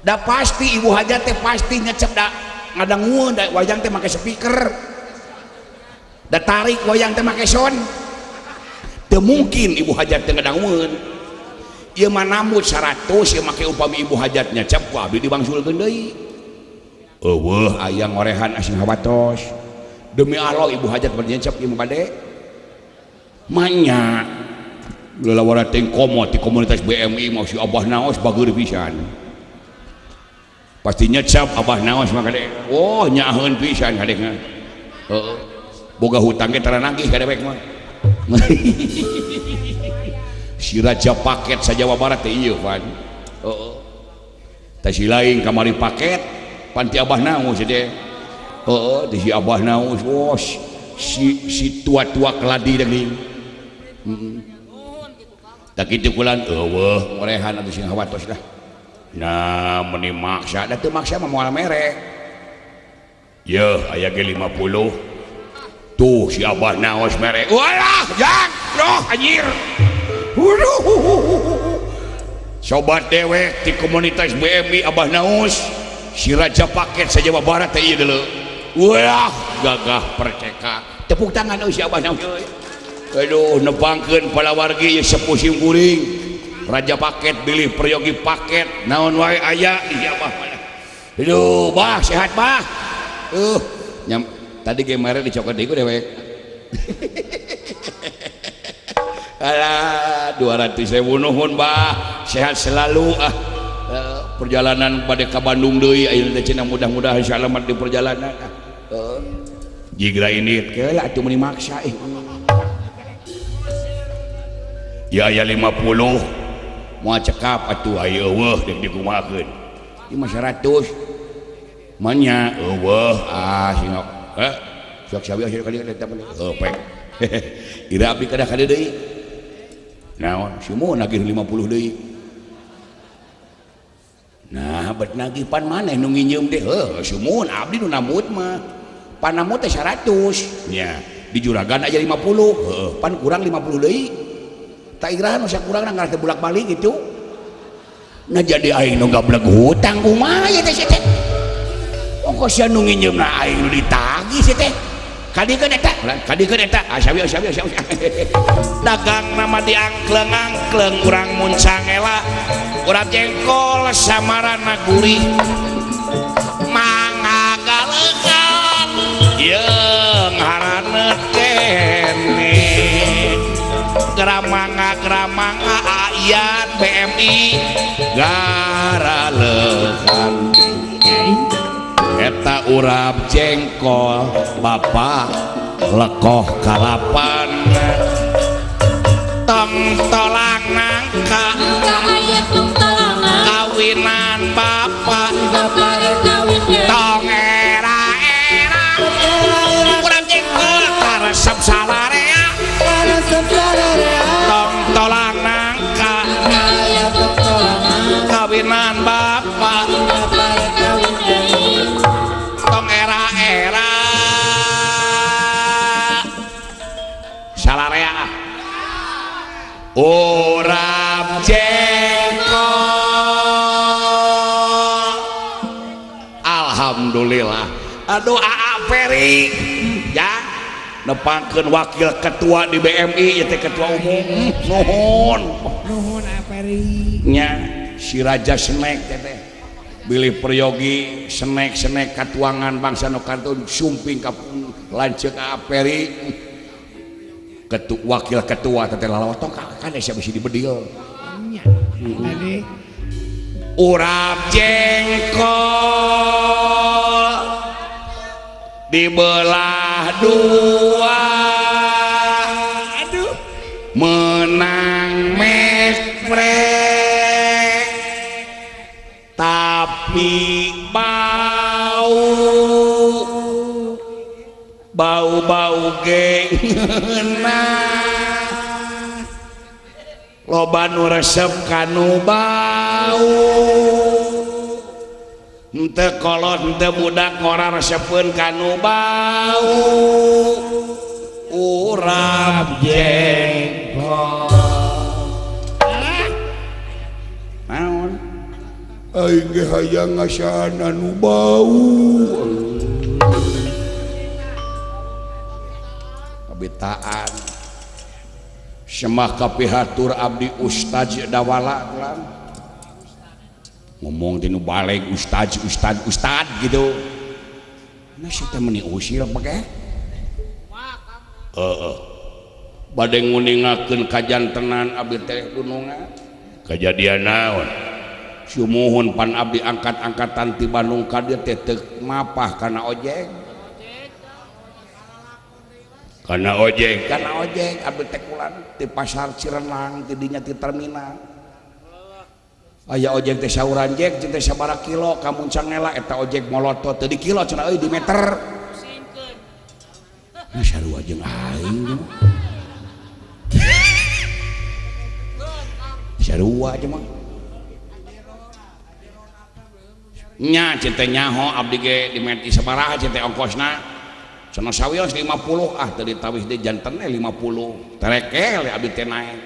Da pasti ibu hajat teh pasti nyecep da ngadangueun da wayang teh make speaker. Da tarik wayang teh make sound. Teu mungkin ibu hajat teh ngadangueun. Ieu mah namut 100 ieu make upami ibu hajat nyecep ku abdi diwangsulkeun deui. Eueuh aya ngorehan asing hawatos. Demi Allah ibu hajat bade nyecep ieu mah bade. Manya lelawara teh komo ti komunitas BMI mah si Abah Naos bageur pisan. Pasti nyecap Abah Naos mah kade. Oh nyaaheun pisan kade mah. Heeh. Boga hutang ge tara nagih ka dewek mah. Si raja paket sa Jawa Barat teh ieu pan. Heeh. Tah si lain kamari paket pan ti Abah Naos teh. Heeh, ti si Abah Naos oh si tua-tua keladi deui. Tak kitu kulan eueuh ngorehan atuh sing hawatos lah. Nah meni maksa da teu maksa mah moal mere. Yeuh aya ge 50. Tuh si Abah Naos mere. Walah jang roh anjir. Sobat dewek di komunitas BMI Abah Naos si raja paket sa Jawa Barat teh ieu deuleu. Wah gagah perceka. Tepuk tangan euy si Abah Naos euy. Aduh nepangkeun palawargi ieu sepuh sim kuring. Raja paket bilih peryogi paket naon wae aya di si Abah mah. Aduh bah sehat bah. Nyam tadi ge mere dicokot deui ku dewek. Alah 200.000 nuhun bah sehat selalu ah. Perjalanan bade ka Bandung deui ayeuna teh cenah mudah-mudahan salamat di perjalanan ah. Jigra ini keula atuh meuni maksa ih. Ya aya 50 moal cekap atuh aya eueuh deuk dikumahakeun. Ieu mah 100. Manya eueuh ah sing heh sok sawi aya kali eta mah heuh pek. Ira abdi kadah kade deui. Naon si mun nagih 50 deui. Nah bet nagih pan maneh nu nginjeum teh heuh si mun abdi nu namut mah. Pan namut teh 100 nya di juragan aja 50 heuh pan kurang 50 deui. Tak irahan usah kurang ngarah teh bolak-balik gitu. Nah jadi aing nu gablek hutang kumaha ieu teh sia teh. Ongkos sia nu nginjeumna aing nu ditagih sia teh. Kadikeun eta, kadikeun eta. Ah sawi sawi sawi. Dagang nama diangkleng-angkleng urang muncangela. Urang jengkol samarana gurih. Mangagalekan jeung haraneut kene. Gramanga gramanga ayan BMI garalekan eta urap jengkol bapak lekoh kalapan tong tolang nangka kawinan bapak tong era-era urap jengkol karesep salarea tong tolang nangka kawinan bapak tong era-era salarea urap jengkol. Alhamdulillah aduh Aa Peri ya nepangkeun wakil ketua di BMI ieu teh ketua umum nuhun nuhun Aa Peri nya si raja snack teh teh bilih peryogi snack-snack katuangan bangsa nu kantun sumping ka lanceuk Aa Peri ketua wakil ketua teh lalawatong kan sia bisi dibedil nya tadi urap jengkol dibelah dua aduh menang mespres. bau ge ngeunah loba nu resep kanu bau henteu kolot henteu budak ngora resepeun kanu bau urap jengkol naon aing ge hayang ngasaan anu bau kabetaan semah kapihatur abdi ustaz dawala lan ngomong tinu baleg ustaz ustaz ustaz gitu nah sia teh meuni usil pake heeh bade nguningakeun kajantenan abdi teh dunungan kajadian naon sumuhun pan abdi angkat-angkatan ti Bandung ka dieu teh teu mapah kana ojek karena ojek abdi teh kulan di pasar Cirenang ti dinya ti terminal aya ojek teh sauran jek teh sabaraha kilo ka Muncangela eta ojek molotot teu di kilo cenah euy di meter nah sarua jeung aing sarua aja mah nya teh nyaho abdi ge di meter sabaraha teh ongkosna cenah sawios 50 ah teu ditawis deui janten 50 terekel abdi teh naek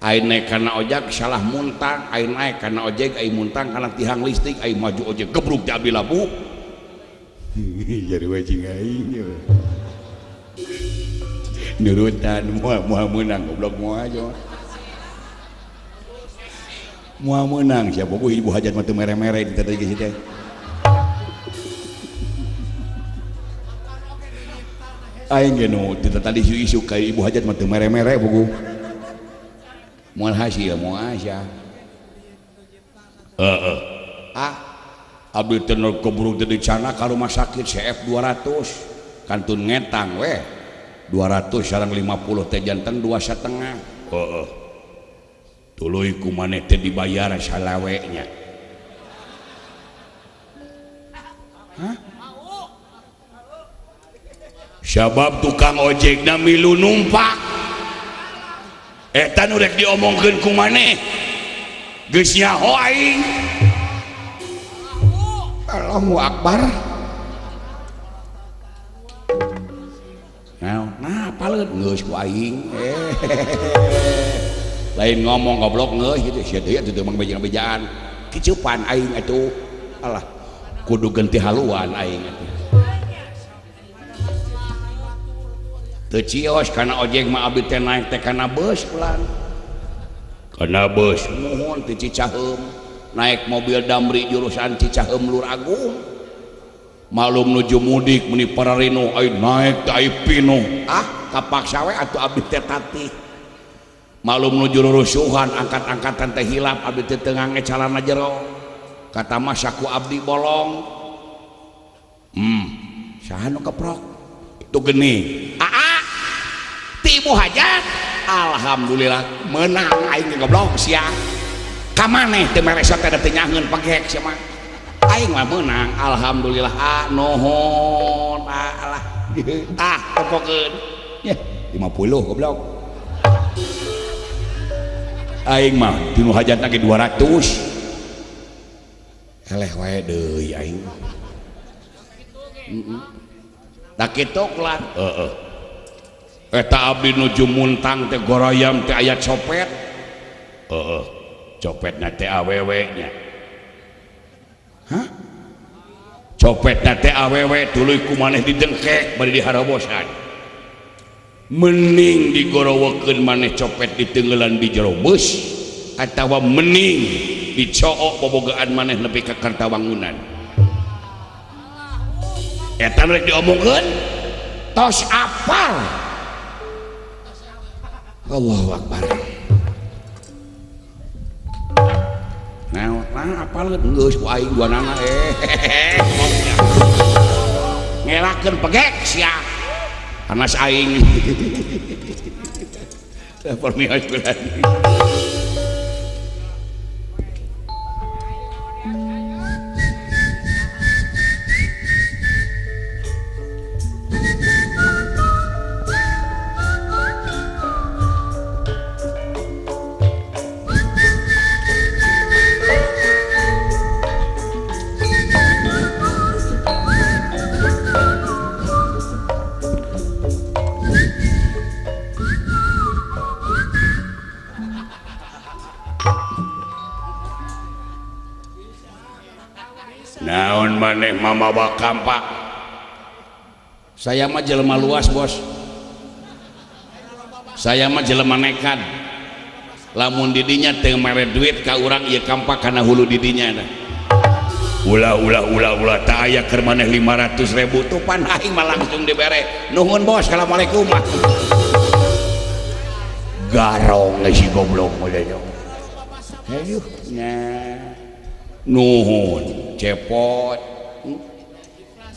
aing naek kana ojek salah muntang aing naek kana ojek aing muntang kana tihang listrik aing maju ojek gebruk di abdi labu jadi we cing aing nurutan moal moal meunang goblok moal aja moal meunang sia bogoh ibu hajat mah teu mere-mere di tadi geus teh aing ge nu teu tadi isu-isu ka ibu hajat mah teu mere-mere buku moal hasil moal sia heeh ah abdi teh nu kebruk teh dicana ka rumah sakit CF 200 kantun ngetang weh 200 sareng 50 teh janten 2,5 heeh tuluy ku maneh teh dibayar salawe nya hah sabab tukang ojekna milu numpak eta nu rek diomongkeun ku maneh geus nyaho aing Allahu Akbar nah nah paleut geus ku aing lain ngomong goblok geus kitu sia deui atuh teu mang bejaan-bejaan kicupan aing atuh alah kudu ganti haluan aing atuh teu cios kana ojek mah abdi teh naek teh kana bus ulan kana bus muhun ti Cicaheum naik mobil Damri jurusan Cicaheum Lur Agung malum nuju mudik meuni pararino ai naek teh ai pinuh ah kapaksa we atuh abdi teh tatih malum nuju rusuhan angkat-angkatan teh hilap abdi teh teu ngange calana jero kata mah saku abdi bolong saha nu keprok tuh geuning aa ti ibu hajat alhamdulillah menang aing goblok sia ka maneh teu mere teh teu nyaheun pegek sia mah aing mah menang alhamdulillah ah nuhun alah ah topokeun 50 goblok aing mah tinu hajatna ge 200 eleh wae deui aing tak kitu kulan heeh eta abdi nuju muntang teh gorayam teh aya copet heeh copetna teh awewe nya hah copetna teh awewe tuluy ku maneh didengkek bari diharobosan mening digorowokeun maneh copet ditenggelan di jero bus atawa mening dicook bobogaan maneh nepi ka Kertawangunan eta rek diomongkeun tos apal Allahu Akbar nah nah apal geus ku aing duanana ngelakeun pegek sia panas aing permios berani. Maneh mamawa kampak. Saya mah jelema luas, bos. Saya mah jelema nekat. Lamun didinya teu mere duit ka urang ieu kampak kana hulu didinya dah. Ulah ulah ulah ulah tak aya keur maneh 500.000 tuh pan aing mah langsung dibere. Nuhun bos, assalamualaikum. Garong si goblok mah hayuh nya. Nuhun cepot.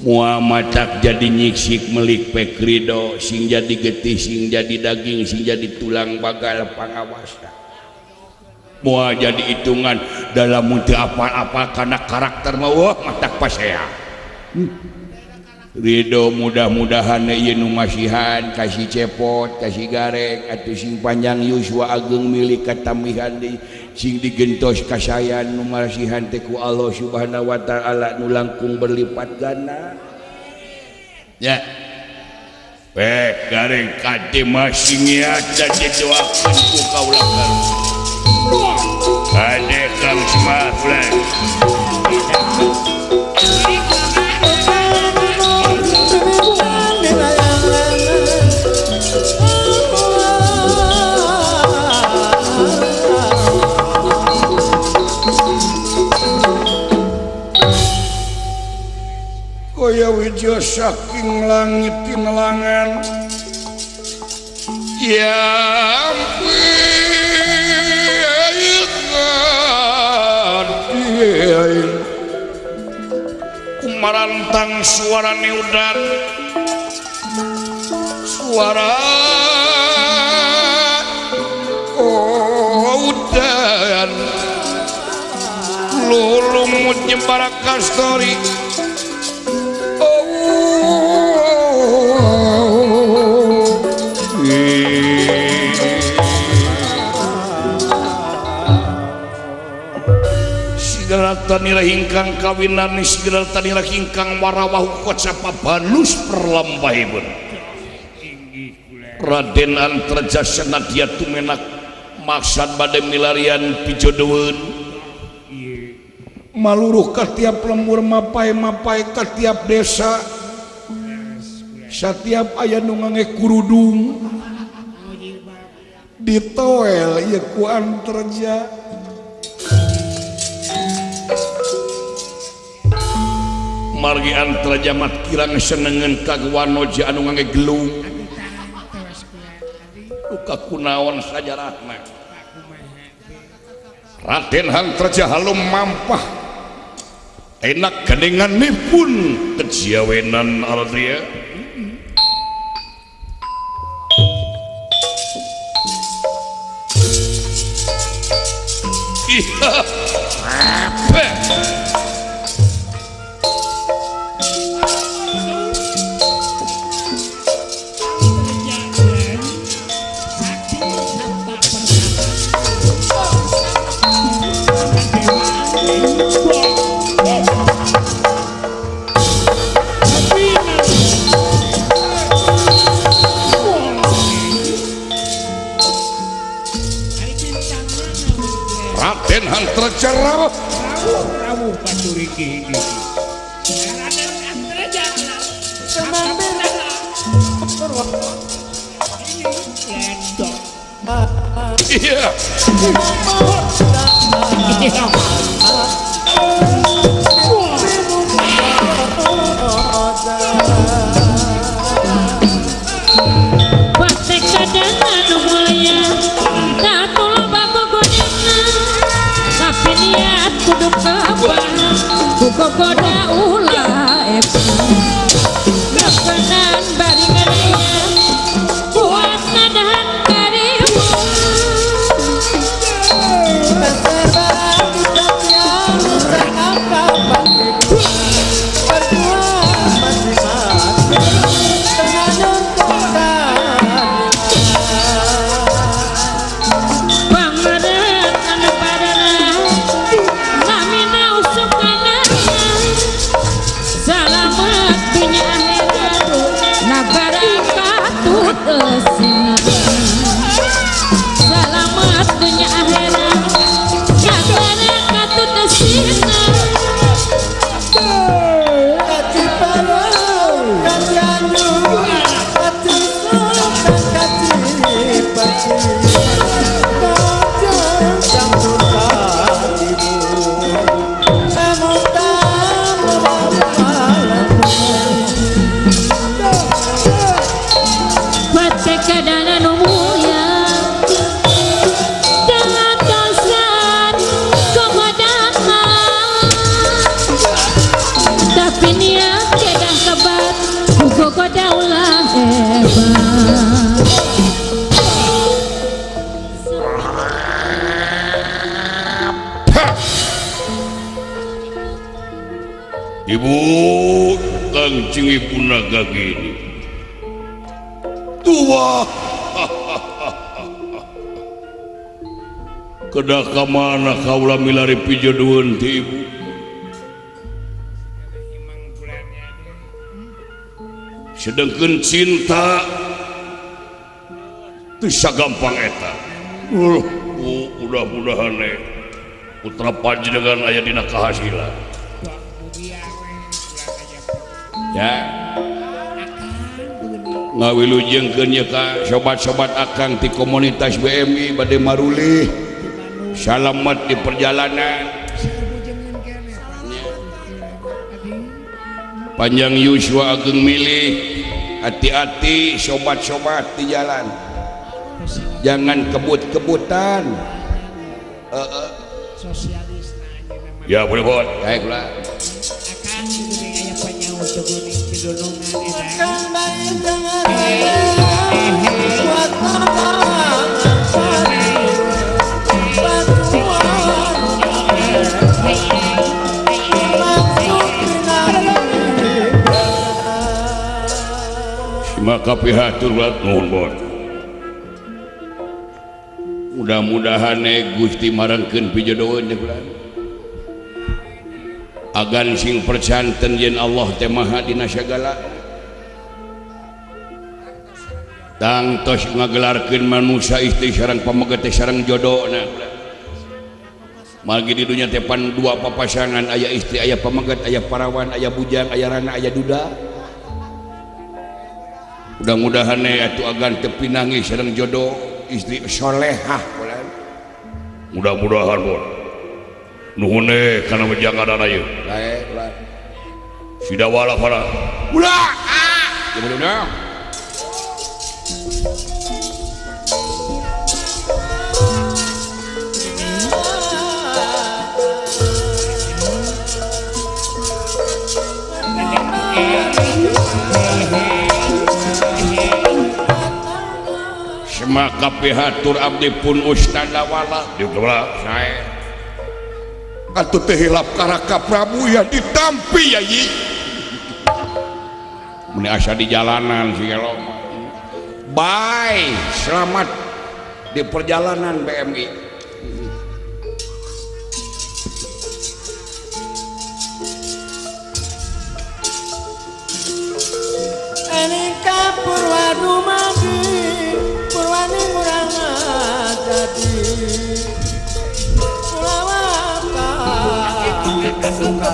Moal matak jadi nyiksik melik pek ridho, sing jadi getih, sing jadi daging, sing jadi tulang bagal pangawasa. Moal jadi hitungan dalam teu apal-apal kana karakter mah wah matak pasea. Ridho mudah-mudahan ieu nu masihan kasih cepot, kasih gareng atuh sing panjang yuswa ageng milik katambihan deui sing digentos kasayan nu masihan teh ku Allah Subhanahu wa taala nu langkung berlipat ganda. Ya. Pek gareng kade masing ya dadi doakeun ku kaula. Kade Kang Semar ulah. Kaya wija saking langit tinelangan ya ampun kumarantang suara neudan suara udan lulumut nyembara kastori. Tanira ingkang kawinan segala tanira ingkang warawahu kocapa balus perlambahipun Raden Antarja Senadya tumenak maksad bade milarian pijodoeun maluruh ka tiap lembur mapai-mapai ka tiap desa satiap aya nu ngange kurudung ditoel ieu ku Antarja. Margi Antarja mat kirang senengen ka Wanoja anu ngange gelung duka kunaon sajarahna Raden Antarja halum mampah enak gandenganipun kejawenan Aldria. Iya apa Raden Antarja rawuh rawuh paturiki iki. Raden Antarja Iya. Goda ulah rekenan bari ngeria buat nadahan karimu pangeret anu padana namina usuk salamat dunya akhirat nagara katut eusina salamat dunya akhirat nagara katut eusina. Tekadana nu mulia Tengatosan komodahan Tapi niat kedah kebat Ku gogoda ulah hebat. Ibu Kangjeng Ibu Naga gini tua kedah ka mana kaula milari pijodoheun ti ibu sedengkeun cinta teu sagampang eta. Mudah-mudahan putra panjenengan aya dina kahasilan ya. Ngawilujengkeun ye ka sobat-sobat akang ti komunitas BMI bade marulih salamet di perjalanan panjang yuswa ageng milih hati-hati sobat-sobat di jalan jangan kebut-kebutan. Ya boleh buat baiklah. Maka pihatur nuhun bon. Mudah-mudahan Gusti marangkeun pijodoheun teh kula. Agan sing percanten yen Allah teh maha dina sagala. Tangtos ngagelarkeun manusia istri sareng pameget teh sareng jodona. Margi di dunya teh pan dua papasangan aya istri aya pameget aya parawan aya bujang aya rana aya duda. Mudah-mudahan atuh agan teu pinangi sareng jodoh istri solehah. Mudah-mudahan bon. Nuhun kana wejangan ieu. Bae ulah. Sida wala fala. Ulah. Ah. Ya maka pihatur abdi pun ustad wala diulah saya atuh teh hilap karaka Prabu ya ditampi ya yi meni asa di jalanan si gelo bye selamat di perjalanan BMI. Enika Purwadumadi Purwani urang jadi Pulawaka suka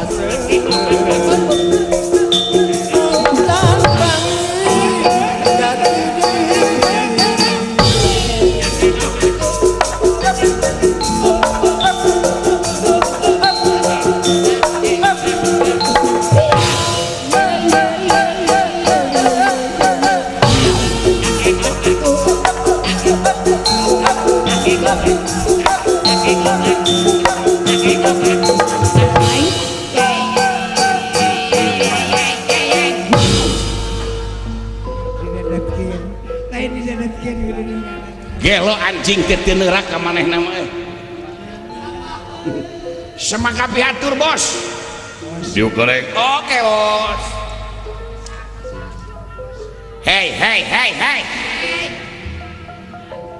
Gelo anjing teh teu neraka manehna mah. Semangka pihatur bos. Diuk goreng. Oke bos. Hei hei hei hei.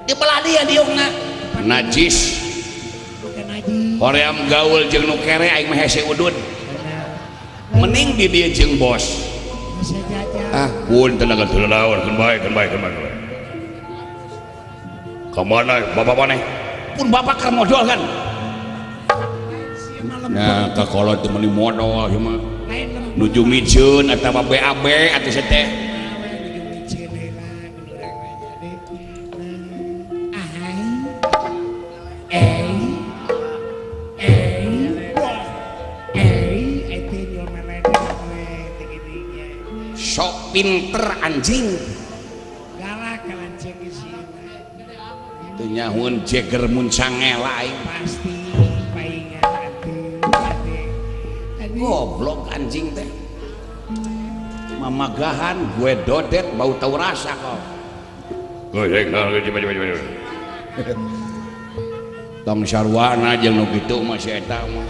Dibelah dia diukna. Najis. Hoream gaul jeung nu kere aing mah hese udud. Mending di dieu jeung bos. Ah, pun tenaga teu naon keun bae keun bae keun bae. Kemana bapak maneh? Pun bapak keur modal kan. Nah, kakolot teh meuni modal ieu mah. Nuju miceun atawa BAB atuh teh. Sok pinter anjing. Galak. cek isina. Teu nyahoeun jeger mun sangela aing. Pasti paingan atuh ade. Tadi Goblok anjing teh. Mamagahan gue dodet bau tau rasa kok. Tong sarwana jeung nu kitu mah si eta mah.